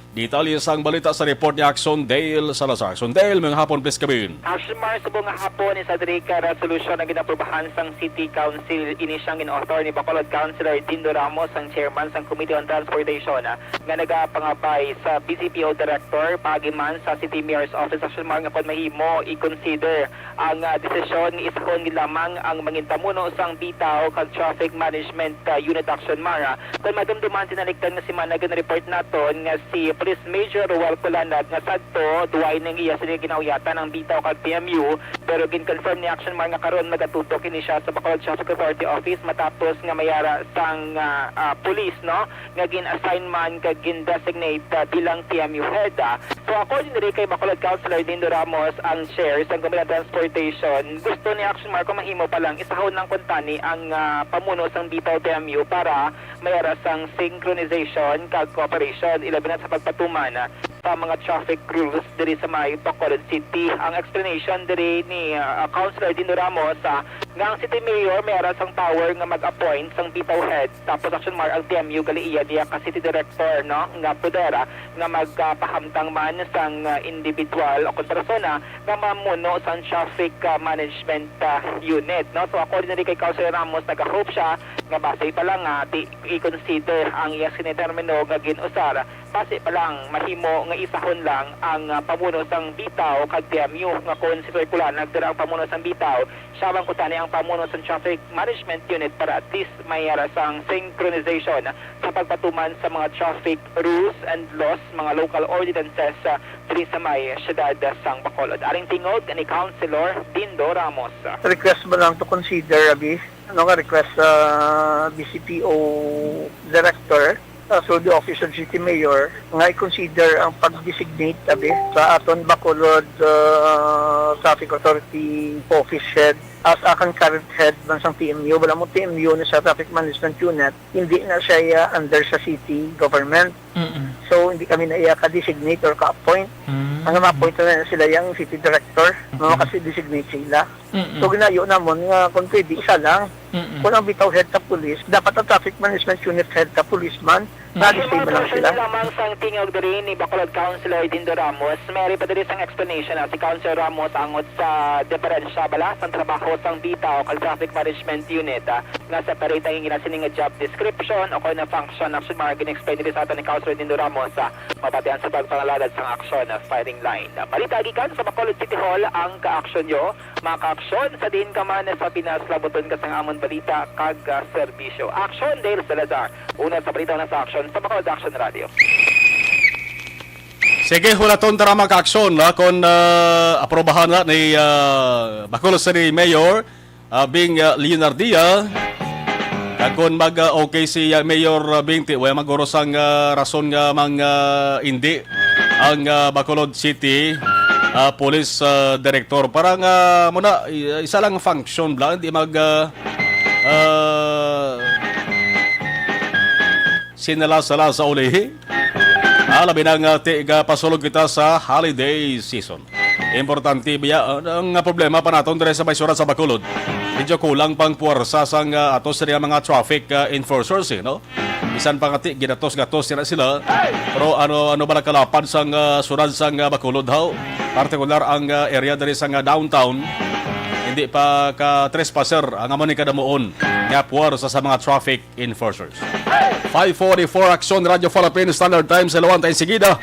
Detalye sang balita sa report ni Axon Dale Salazar. Axon Dale, maayong hapon, please come in. Action Mark, subong nga hapon, isa diri ka resolusyon ang ginaprubahan sang City Council. Ini siyang gin-author ni Bacolod Councilor Dindo Ramos, ang chairman sang Committee on Transportation, ah, nga nagapangabay sa B C P O Director, paagi man sa City Mayor's Office. Action Mark, nga kon mahimo, i-consider ang, ah, desisyon nga isahon gid lamang ang mangin pamuno sang Bitaw kag Traffic Management, ah, Unit, Action Mark. Kon madumduman, tinalikdan nga semana, gin-report naton nga si Police Major Roel Colanag nga sadto, duway ning iya sini ginauyatan ang Bitaw kag T M U, pero gin-confirm ni Action Mark nga karon magatutok ini siya sa Bacolod Traffic Authority Office matapos nga mayara sang, ah, ah, pulis, no, nga gin-assign man kag gin-designate, ah, bilang T M U head, ah. So, according diri kay Bacolod Councilor Dindo Ramos, ang chair sang Committee on Transportation, gusto ni Action Mark kon mahimo pa lang, isahon lang kuntani ang, ah, pamuno sang Bitaw T M U para mayara sang synchronization kag cooperation, ilabi na sa pagpatuman, ah, sa mga traffic rules diri sa may Bacolod City. Ang explanation diri ni, ah, Councilor Dindo Ramos, ah, nga ang City Mayor mayara sang power nga mag-appoint sang Bitaw head, tapos, Action Mark, ang T M U gali iya niya ka City Director, no, nga poder, ah, nga magpahamtang man sang, ah, individual o kon persona nga mamuno sang traffic, ah, management, ah, unit, no? So, according diri kay Councilor Ramos, nagahope siya nga basi pa lang nga ti-, i-consider ang iyang sini termino nga gin-usar, basi pa lang mahimo nga isahon lang ang, ah, pamuno sang Bitaw kag T M U, nga kon si Sir Colanag dira ang pamuno sang Bitaw, siya man kuntani ang pamuno sang Traffic Management Unit para at least mayara sang synchronization sa pagpatuman sa mga traffic rules and laws, mga local ordinances, ah, diri sa may siyudad sang Bacolod. Aring tingog ni Councilor Dindo Ramos. Request mo lang to consider, abi. Ano nga request sa B C P O director? Sa sulod, Office of City Mayor, nga i-consider ang pag-designate, abi, sa aton Bacolod, ah, Traffic Authority Office Head as a concurrent head man sang T M U. Wala mo T M U na sa Traffic Management Unit, hindi na siya, ah, under sa city government. Mm-mm. So, hindi kami na iya ka-designate or ka-appoint. Mm. Ang ma-appoint na sila yung city director, mm-mm, mga kasi designate sila. Mm-mm. So, ginayo namon nga kung pwede, isa lang. Mm-mm. Kung ang bitaw head sa police, dapat ang traffic management unit head sa police man, mm, na disable lang sila. Lamang sang tingog diri ni Bacolod Councilor Dindo Ramos, may ari pa diri sang explanation na si Councilor Ramos angot sa diferensya bala sang trabaho sang bitaw kag traffic management unit, ah, nga separate ang ila sini nga job description o kon na function. Action Mar, gin-explain diri sa aton ni Councilor Dindo Ramos, ah, mabatian sa pagpangalalad sang action, ah, firing line. Balita gikan sa Bacolod City Hall, ang ka-action nyo. Makaaksyon sa diin ka man sa Pinas, labuton ka sang amon balita kag, ah, serbisyo. Aksyon, Dale Salazar. Una sa balita, una sa aksyon sa Bacolod Action Radio. Sige, hulaton ta ra, mga ka-aksyon, ha, kung, ah, aprobahan na ni, ah, Bacolod City Mayor, ah, Bing, ah, Leonardia. Kag kung mag, ah, okay si, ah, Mayor, ah, Bing, ti-, wala maguro sang, ah, rason nga mang, ah, hindi ang, ah, Bacolod City, ah, Police, ah, Director. Para nga, muna, i-, isa lang function bala, hindi mag, ah, ah, sinala-sala sa ulihi. Ah, labi na nga ti-, ga-, pasulod kita sa holiday season. Importante biya, ah, ang problema pa naton diri sa may syudad sa Bacolod. Medyo kulang pang puwersa sang, ah, ato sa mga traffic, ah, enforcers, eh, no? Bisan pa nga ti-, ginatos-gatos sila sila. Pero ano, ano ba nakalapad sang, ah, syudad sang, ah, Bacolod, haw? Partikular ang, ah, area diri sa, ah, downtown. Hindi pa ka trespasser ang amo ni kadamuon nga puwersa sa mga traffic enforcers. Five forty-four Action Radio Philippines Standard Time sa Lawanta. Insigida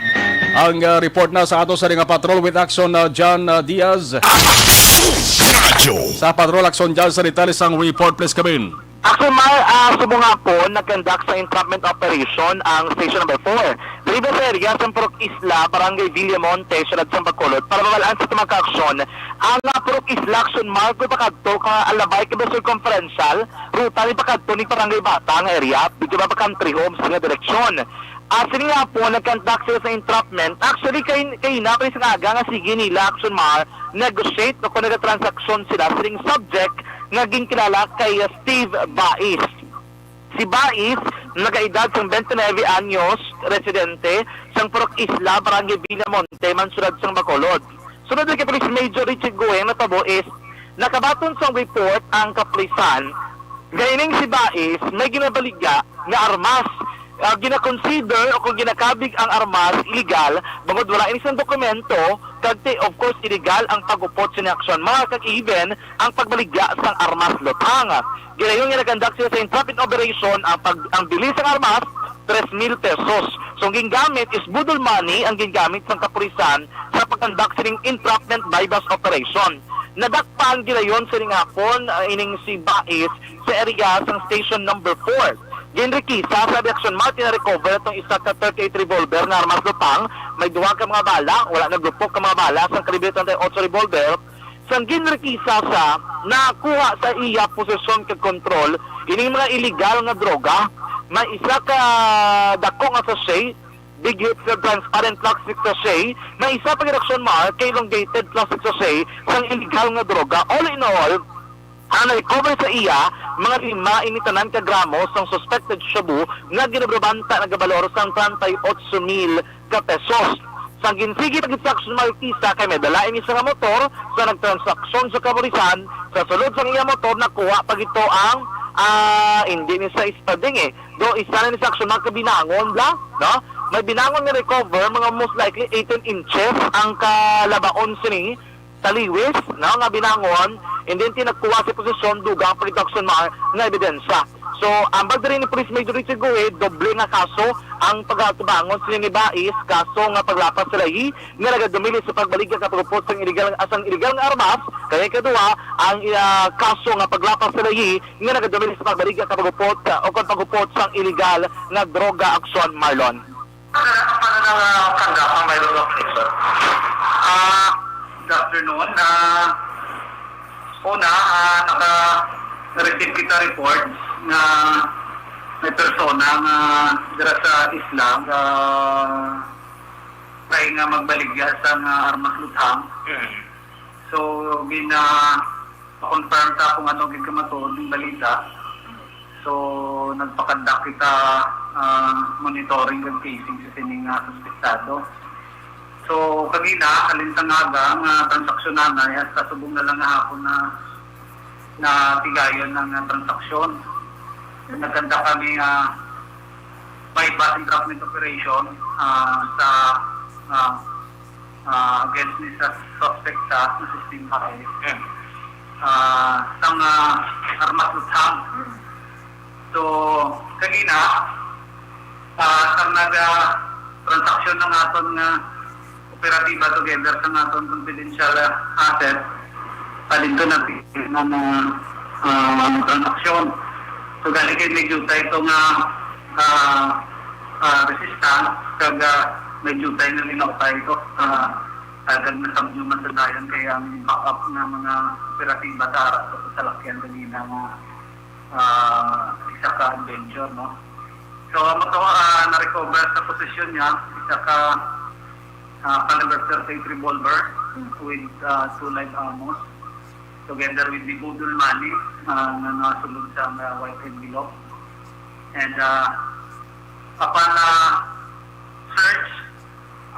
ang, ah, report na sa ato sa nga patrol with Action, ah, John, ah, Diaz. Radyo. Sa patrol, Action John, sa detalye sang report, please come in. Action Mar, ah, subong hapon, nag-conduct sa entrapment operation ang Station Number Four. Diri sa area sa Purok Isla, Barangay Villamonte, Siyudad sang Bacolod, para mabalaan sa tumang ka aksyon. Ang, ah, Purok Isla, Action Mar, kung pakadto ka Alabay, Quibdó Circumferential, ruta ni pakadto ni Barangay Bata nga area, dito ba pa country homes nga direksyon. Ah, sining hapon, nag-conduct sila sa entrapment. Actually, kay, kay na, kay sa aga nga, sige nila, Action Mar, negotiate o kung nagatransaksyon sila sining subject nga ginkilala kay, ah, Steve Bais. Si Bais, nagaedad sang twenty-nine anyos, residente sang Purok Isla, Barangay Villamonte, man siyudad sang Bacolod. Sunod kay Police Major Richie Gueng, natabo is nakabaton sang report ang kapulisan nga ining si Bais may ginabaligya nga armas, ah, ginakonsider o kung ginakabig ang armas illegal, bangod wala ini sang dokumento, kag ti-, of course, illegal ang pag-upot sini, Action Mar, kag even ang pagbaligya sang armas lutang. Gilayon nga nag-conduct sila sa entrapment operation. Ang pag-, ang bili sang armas, tres mil pesos. So, ang gingamit is boodle money ang gingamit sang kapulisan sa pag-conduct sining entrapment buy-bust operation. Nadakpan gilayon sining hapon, ah, ining si Bais sa area sang Station Number Four. Ginrekisa sa Action Mar, na-recover atong isa ka thirty-eight revolver nga armas lutang, may duha ka mga bala, wala naglupok ka mga bala sang kalibre thirty-eight revolver. Sang ginrekisa sa, nakuha sa iya posesyon kag kontrol ining mga illegal nga droga. May isa ka dako nga sachet, big hit sa transparent plastic sachet. May isa pa gid, Action Mar, ka elongated plastic sachet sang illegal nga droga. All in all, ang na-recover sa iya, mga lima ini tanan ka gramo sang suspected shabu nga ginabrabanta nagabalor sang treinta y ocho mil ka pesos. Sang ginsigi pa gid sa Action Mar, Action Mar, kay may dala ini sa nga motor sa nagtransaksyon sa kapulisan. Sa sulod sang iya motor, nakuha pa gid to ang, ah, hindi ni sa studding, eh. Do, isa na ni sa Action Mar ka binangon, bla, no? May binangon nga recover, mga most likely eighteen inches ang kalabaon sini, taliwis, no, nga binangon, and then ti nagkuha sa posesyon, dugang pa gid, Action Mar, nga ebidensya. So, ambag diri ni Police Major Richie Gued, doble nga kaso ang pagatubangon sini ni Bais, kaso nga paglapas sa lahi nga nagadumili sa pagbaligya kag pag-upot sang illegal, sang illegal nga armas, kay ikaduha ang, ah, kaso nga paglapas sa lahi nga nagadumili sa pagbaligya kag pag-upot, ah, o kon pag-upot sang illegal nga droga, Action Marlon. Ano na, ano na nga kandang ang may lugar, sir? Ah, good afternoon. Ah, una, ah, naka-receive kita report nga May persona nga dira sa isla, ah, try nga magbaligya sa nga armas luthang. Mm. So, gina-confirm ta kung ano gid ka matuod ng balita. So, nagpakandak kita, ah, monitoring and casing sa sining nga suspetsado. So, kagina, halin sa nga aga, nga transaksyon na, hasta subong na lang nga hapon na, na tigayon ang, ah, transaksyon. Nagkanta kami, ah, buy bust entrapment operation, ah, sa, ah, ah, against ni sa suspect sa na sixteen barrel, mm, ah, sang, ah, armas luthang. So, kagina, ah, sang naga transaksyon ng aton nga operatiba together sa aton confidential, ah, asset, ah, dito na na, ah, transaksyon. So, gani kay may jutay ito nga, ah, ah, resistance, kag, ah, may jutay nga linawtay ito. Ah, kag nasabyo man sa dayon kay ang backup nga mga operatiba sa ara sa salakyan kanina nga, ah, isa ka adventure, no? So, ang moto, ah, na-recover sa posisyon niya, isa ka, ah, caliber thirty-eight revolver with, ah, two live ammos, together with the budol money, ah, nga nasulod sa, ah, white envelope. And, ah, upon, ah, search,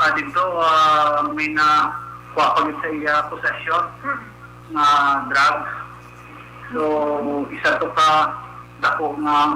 ah, dito, ah, may nakuha pa gid sa iya possession nga drugs. So, isa to ka dako nga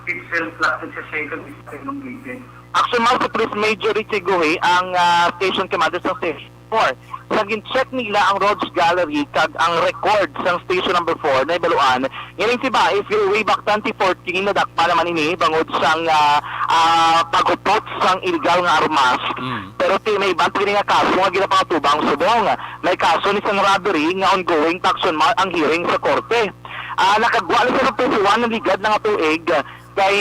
pixel plastic sachet kag isa ka elongated. Action Master Police Major Richie Guhi ang, ah, station commander sa Station four. Sa gin-check nila ang Rogues Gallery kag ang record sang Station Number four, nahibaluan nga ining si Bais way back twenty fourteen nadakpan naman ini bangod sang, ah, ah, paghupot sang illegal nga armas. Mm. Pero ti-, may iban pa gini nga kaso nga ginapangatubang subong. May kaso ni sang robbery nga ongoing pa, Action Mar, ang hearing sa korte. Ah, nakagwa na sa presuhan nga ligad na nga tuig, kay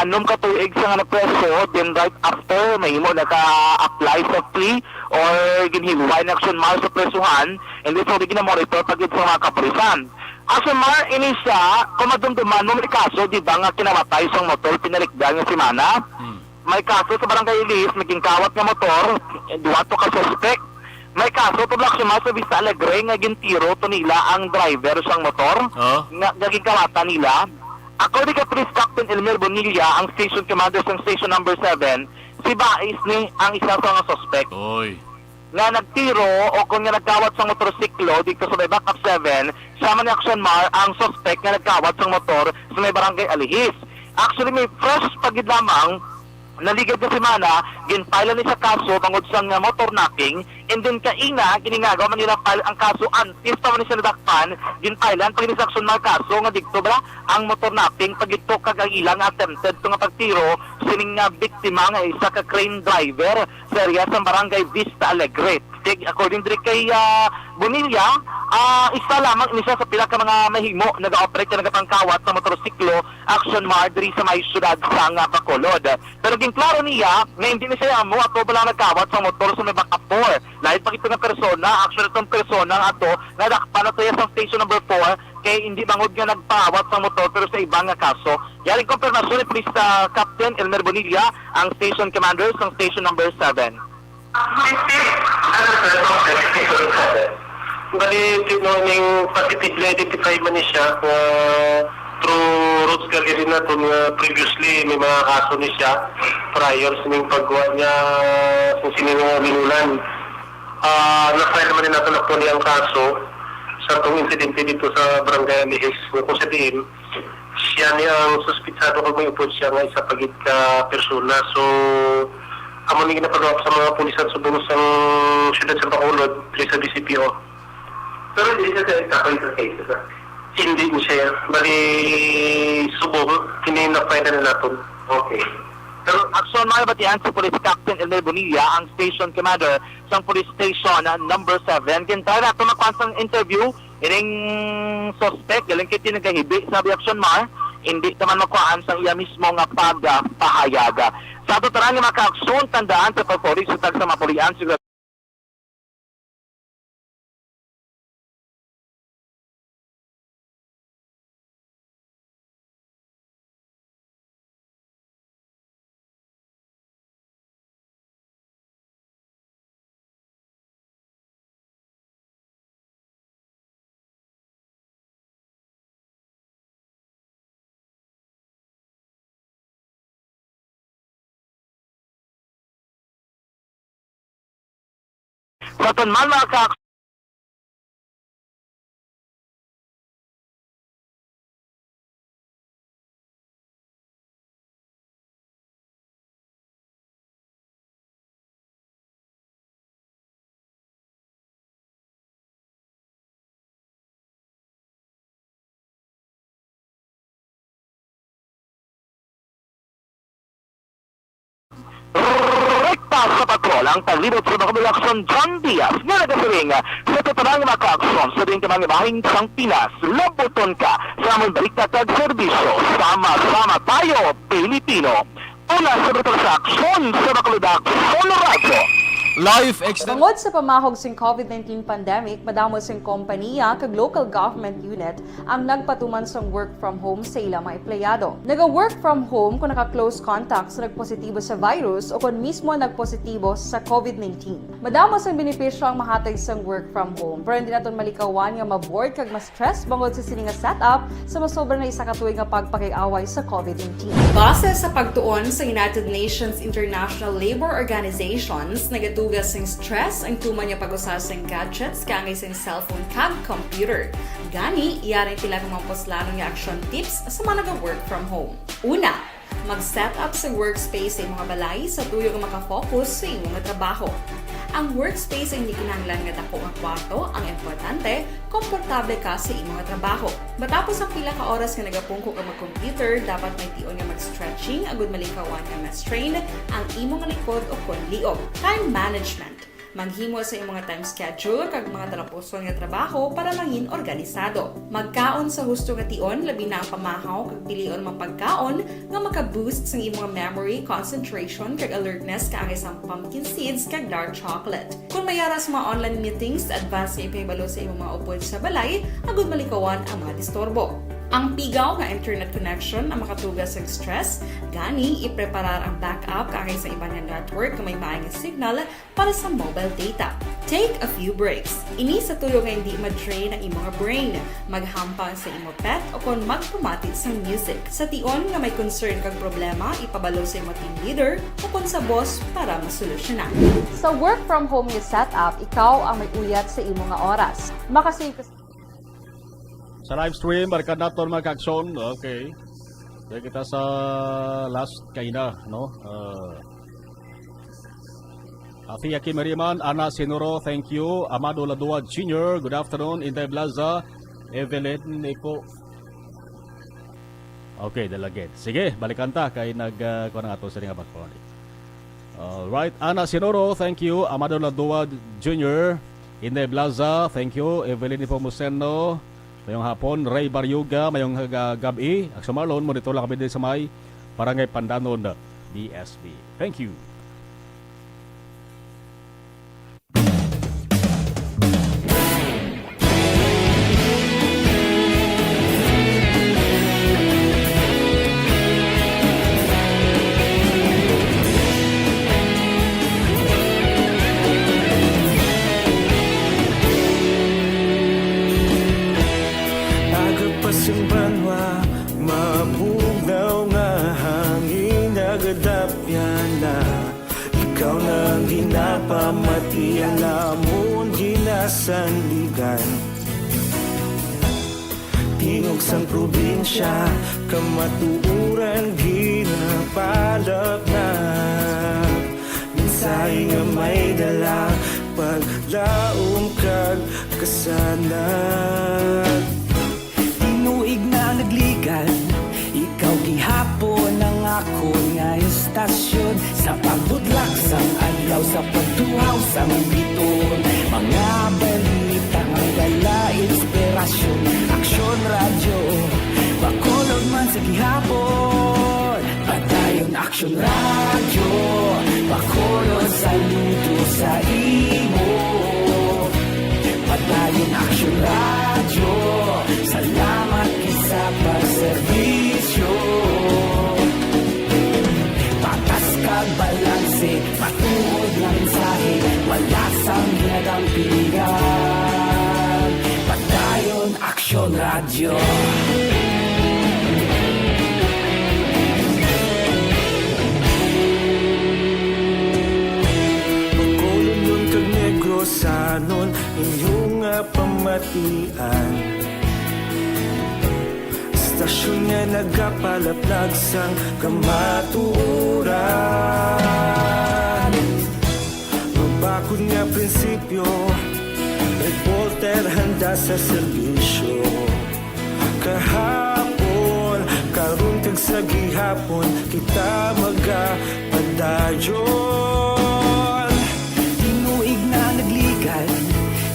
anom ka tuig sa nga napreso, then right after, mahimo na ka-apply sa plea or ginhilway na, Action Mar, sa presuhan, and this already gina-monitor pa gid sa mga kapulisan. Action Mar, ini siya, kung madumduman mo, may kaso, di ba, nga kinamatay sang motor, pinalikdan nga semana? Hmm. May kaso sa Barangay Ilis, may ginkawat nga motor, duha to ka suspect. May kaso to, Action Mar, sa Vista Alegre nga gintiro to nila ang driver sang motor, oh, nga, nga ginkawatan nila. According kay Police Captain Elmer Bonilla, ang station commander sang station number seven, si Bais ni ang isa sa mga suspect. Oy. Nga nagtiro o kung nga nagkawat sa motorsiklo dito sa may Backup seven, siya man ni, Action Mar, ang suspect nga nagkawat sa motor sa may Barangay Alihis. Actually, may fresh pa gid lamang naligad nga semana, gin-file ni sa kaso bangod sa nga motor knocking, and then kaina, giningago man nila file ang kaso antes pa man siya nadakpan, gin-filean pa gid sa Action Mar kaso nga didto bala ang motor knocking pa gid to kag ang ilang attempted to nga pagtiro sining nga biktima nga isa ka crane driver sa area sa Barangay Vista Alegre. Kay according diri kay, ah, Bonilla, ah, isa lamang ini siya sa pila ka mga mahimo nag-operate kag nagapangkawat sa motorsiklo, Action Mar, diri sa may siyudad sang, ah, Bacolod. Pero ginklaro niya nga hindi ni siya amo ato bala nagkawat sa motor sa may Backup four. Lain pa gid nga persona, actually, itong persona nga ato, nadakpan na to iya sa station number four, kay hindi bangod nga nagpawat sa motor, pero sa iba nga kaso. Yari ang konfirmasyon ni Police, ah, Captain Elmer Bonilla, ang station commander sa station number seven. Bali, tino ning positively identify man ni siya nga through Rogues Gallery naton nga previously may mga kaso ni siya prior sining pagkuha niya sa sining nga binulan. Ah, na-file naman ni naton actually ang kaso sa tong insidente dito sa Barangay Alihis, nga kung sa diin, siya ni ang suspitsado kag may upod siya nga isa pa gid ka persona. So, amo ni ginapaduap sa mga pulisan subong sang siyudad sa Bacolod, diri sa B C P O. Pero hindi siya sa isa pa yung case, sir? Hindi ni siya. Bali, subong, kini na-file na naton. Okay. Pero action, mga batian si Police Captain Elmer Bonilla, ang station commander sang police station, ah, number seven. Gintry nato makuha sang interview ining suspect, galing kay nagahibi sa reaksyon, Mar, hindi naman makuhaan sa iya mismo nga pagpahayag. Sa ato tanan nga mga kaaksyon, tandaan sa pagpauli sa tag sa mga pulian, siguro Sa aton man, mga ka-, Rekta sa patrol ang taglibot sa Bacolod Aksyon, John Diaz, nga nagasiling sa tanan nga mga ka-aksyon sa diin ka man nga bahin sang Pinas, labuton ka sa amon balita kag serbisyo. Sama-sama tayo, Pilipino. Una sa brutal sa aksyon sa Bacolod Aksyon Radyo. Life extend. Bangod sa pamahog sing covid nineteen pandemic, madamo sing kompaniya kag local government unit ang nagpatuman sang work from home sa ila mga empleyado. Naga-work from home kon naka-close contact sa nagpositibo sa virus o kon mismo nagpositibo sa covid nineteen. Madamo sang benepisyo ang mahatag sang work from home, pero hindi naton malikawan nga ma-bored kag ma-stress bangod sa sini nga setup sa masobra na isa ka tuig nga pagpakig-away sa covid nineteen. Base sa pagtuon sa United Nations International Labour Organizations, nagatuga sing stress ang tuman nga pag-usa sing gadgets kaangay sing cellphone kag computer. Gani, yari pila ka mga puslanon nga action tips sa mga naga-work from home. Una, mag-set up sa workspace sa imong balay sa tuyo nga maka-focus sa imo nga trabaho. Ang workspace ay hindi kinahanglan nga dako nga kwarto, ang importante, komportable ka sa imo nga trabaho. Matapos ang pila ka oras nga nagapungko ka mag-computer, dapat may tion nga mag-stretching agud malikawan nga ma-strain ang imo nga likod o kon liog. Time management. Maghimo sa imo nga time schedule kag mga talapuson nga trabaho para mangin organisado. Magkaon sa husto nga tion, labi na ang pamahaw kag pilion mga pagkaon nga maka-boost sang imo nga memory, concentration, kag alertness kaangay sang pumpkin seeds kag dark chocolate. Kon may ara sa mga online meetings, advance nga ipahibalo sa imo mga upod sa balay agud malikawan ang mga disturbo. Ang pigaw nga internet connection ang makatuga sang stress, gani ipreparar ang backup kaangay sa iban nga network nga may maay nga signal para sa mobile data. Take a few breaks. Ini sa tuyo nga hindi ma-drain ang imo nga brain. Maghampang sa imo pet o kon magpamati sang music. Sa tion nga may concern kag problema, ipabalo sa imo team leader o kon sa boss para masolusyonan. Sa work from home nga setup, ikaw ang may uyat sa imo nga oras. Makasave ka Sa live stream, balikan naton, mga ka-aksyon. Okay. Dahil kita sa last kaina, no? Uh, Afi Aki Mariman, Ana Sinuro, thank you. Amado Ladua Junior, good afternoon. Inday Blaza, Evelyn Nico. Okay, delegate. Sige, balikan ta kay nag, uh, kuha na nga to sa nga bakon. Alright. Ana Sinoro, thank you. Amado Ladua Junior, Inday Blaza, thank you. Evelyn Nepomuceno, mayong hapon. Ray Baryoga, mayong, ah, gab-i. Aksyon Marlon, monitor lang kami din sa may Barangay Pandanon, B S B. Thank you. Aga pa sing banwa, mabugnaw nga hangin nagadapyan na. Ikaw na ang ginapamati, ang amon ginasandigan. Tingog sang probinsya, kamatuoran ginapalapnap. Mensahe nga may dala, paglaom kag kasanag. Tinuig na nagligad, ikaw gihapon ang akon nga estasyon. Sa pagbudlak sang adlaw, sa pagtuhaw sang biton, mga balita nga dala inspirasyon. Aksyon Radyo, Bacolod man sa gihapon. Padayon Aksyon Radyo, Bacolod, saludo sa imo. Padayon Aksyon Radyo, salamat gid sa pagserbisyo. Patas kag balanse, matuod nga mensahe, wala sang ginadampigan. Padayon Aksyon Radyo. Bacolod, Union kag Negros, Sanon inyo nga pamatian, istasyon nga nagapalaplag sang kamatuoran. Mabakod nga prinsipyo, reporter handa sa serbisyo. Kahapon, karon kag sa gihapon, kita magapadayon. Tinuig na nagligad,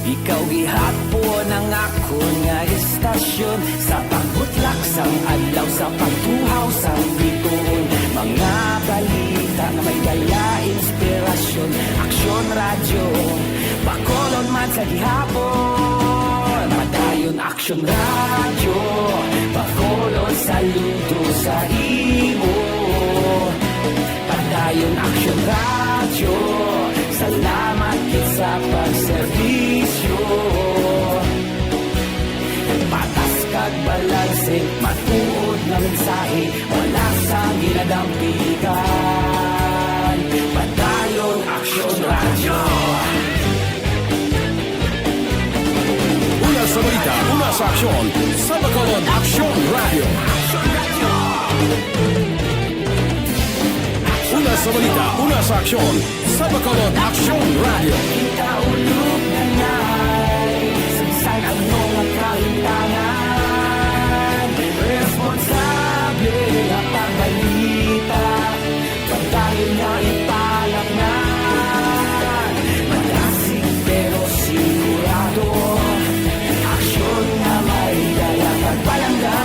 ikaw gihapon ang akon nga istasyon. Sa pagbutlak sang adlaw, sa pagtuhaw sang bituon, mga balita nga may dala inspirasyon. Aksyon Radyo, Bacolod man sa gihapon. Padayon Aksyon Radyo, Bacolod, saludo sa imo. Padayon Aksyon Radyo, salamat gid sa pagserbisyo. Patas kag balanse, matuod nga mensahe, wala sang ginadampigan. Padayon Aksyon Radyo. Una sa balita, una sa aksyon, sa Bacolod Aksyon Radyo. Una sa balita, una sa aksyon, sa Bacolod Aksyon Radyo. Kita ulog na ngay, sagsag ang mga kahintangan. Responsable nga pagbalita, pagdayon nga ipalatnan. Malasig pero sigurado, aksyon nga may dala kag palangga.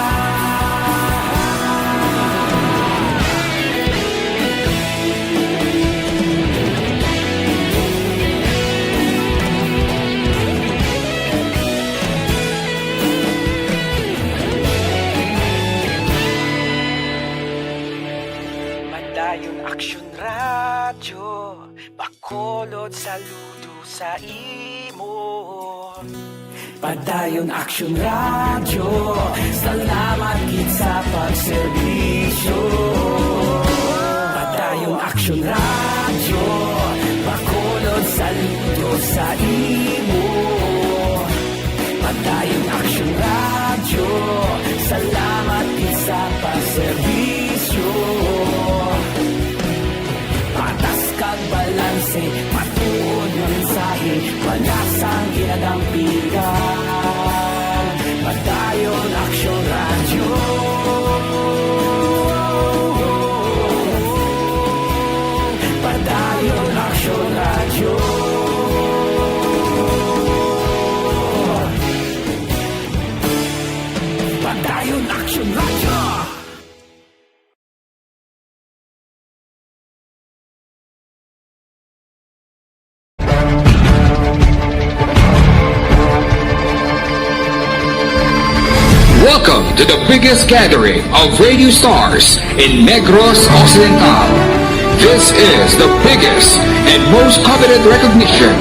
Padayon Aksyon Radyo, Bacolod, saludo sa imo. Padayon Aksyon Radyo, salamat gid sa pagserbisyo. Padayon Aksyon Radyo, Bacolod, saludo sa imo. Padayon Aksyon Radyo, salamat gid sa pagserbisyo. Patas kag balanse, matuod nga mensahe, wala sang ginadampigan. Padayon Aksyon Radyo. Padayon Aksyon Radyo. Padayon Aksyon Radyo. Welcome to the biggest gathering of radio stars in Negros Occidental. This is the biggest and most coveted recognition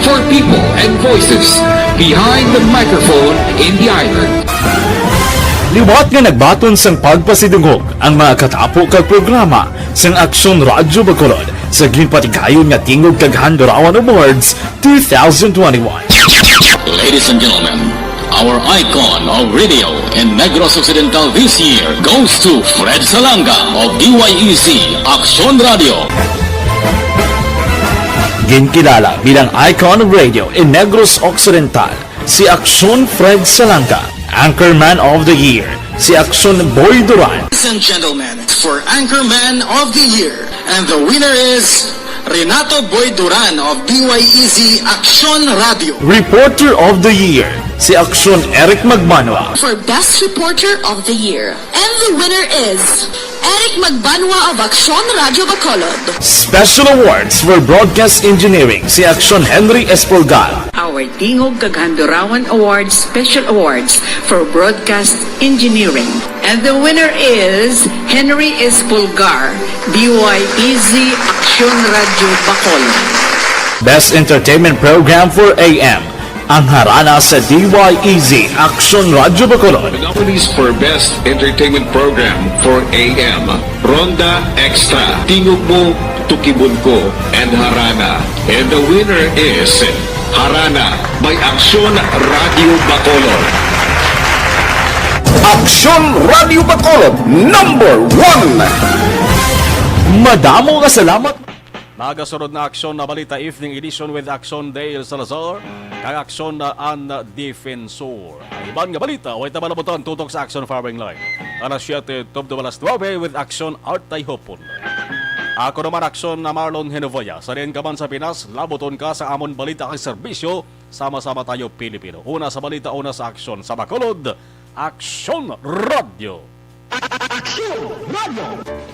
for people and voices behind the microphone in the island. Liwat nga nagbaton sang pagpasidungog ang mga katapo kag programa sang Aksyon Radyo Bacolod sa ginpatigayon nga Tingog kag Handurawan Awards two thousand twenty-one. Ladies and gentlemen, our icon of radio in Negros Occidental this year goes to Fred Salanga of D Y E Z Aksyon Radyo. Ginkilala bilang icon of radio in Negros Occidental si Aksyon Fred Salanga, Anchorman of the Year si Aksyon Boy Duran. Ladies and gentlemen, for Anchorman of the Year, and the winner is Renato Boy Duran of D Y E Z Aksyon Radyo. Reporter of the Year si Aksyon Eric Magbanwa. For Best Reporter of the Year, and the winner is Eric Magbanwa of Aksyon Radyo Bacolod. Special Awards for Broadcast Engineering si Aksyon Henry Espolgar. Our Tingog kag Handurawan Awards Special Awards for Broadcast Engineering. And the winner is Henry Espolgar, D Y E Z Aksyon Radyo Bacolod. Best Entertainment Program for A M, ang harana sa D Y E Z Aksyon Radyo Bacolod. The nominees for Best Entertainment Program for A M, Ronda Extra, Tingog Mo, Tukibon ko and Harana. And the winner is Harana by Aksyon Radio Bacolod. Aksyon Radio Bacolod, number one. Madamo nga salamat. Magasunod na Aksyon na Balita Evening Edition with Aksyon Dale Salazar kag Aksyon na An Defensor. Ang iban nga balita way ta malabutan tutok sa Aksyon Firing Line alas siyete tubtob alas nuebe with Aksyon Art Tayhopon. Ako naman Aksyon na Marlon Henovoya. Sa diin ka man sa Pinas, labuton ka sa amon balita kag serbisyo. Sama-sama tayo, Pilipino. Una sa balita, una sa aksyon. Sa Bacolod, Aksyon Radyo. Aksyon Radyo.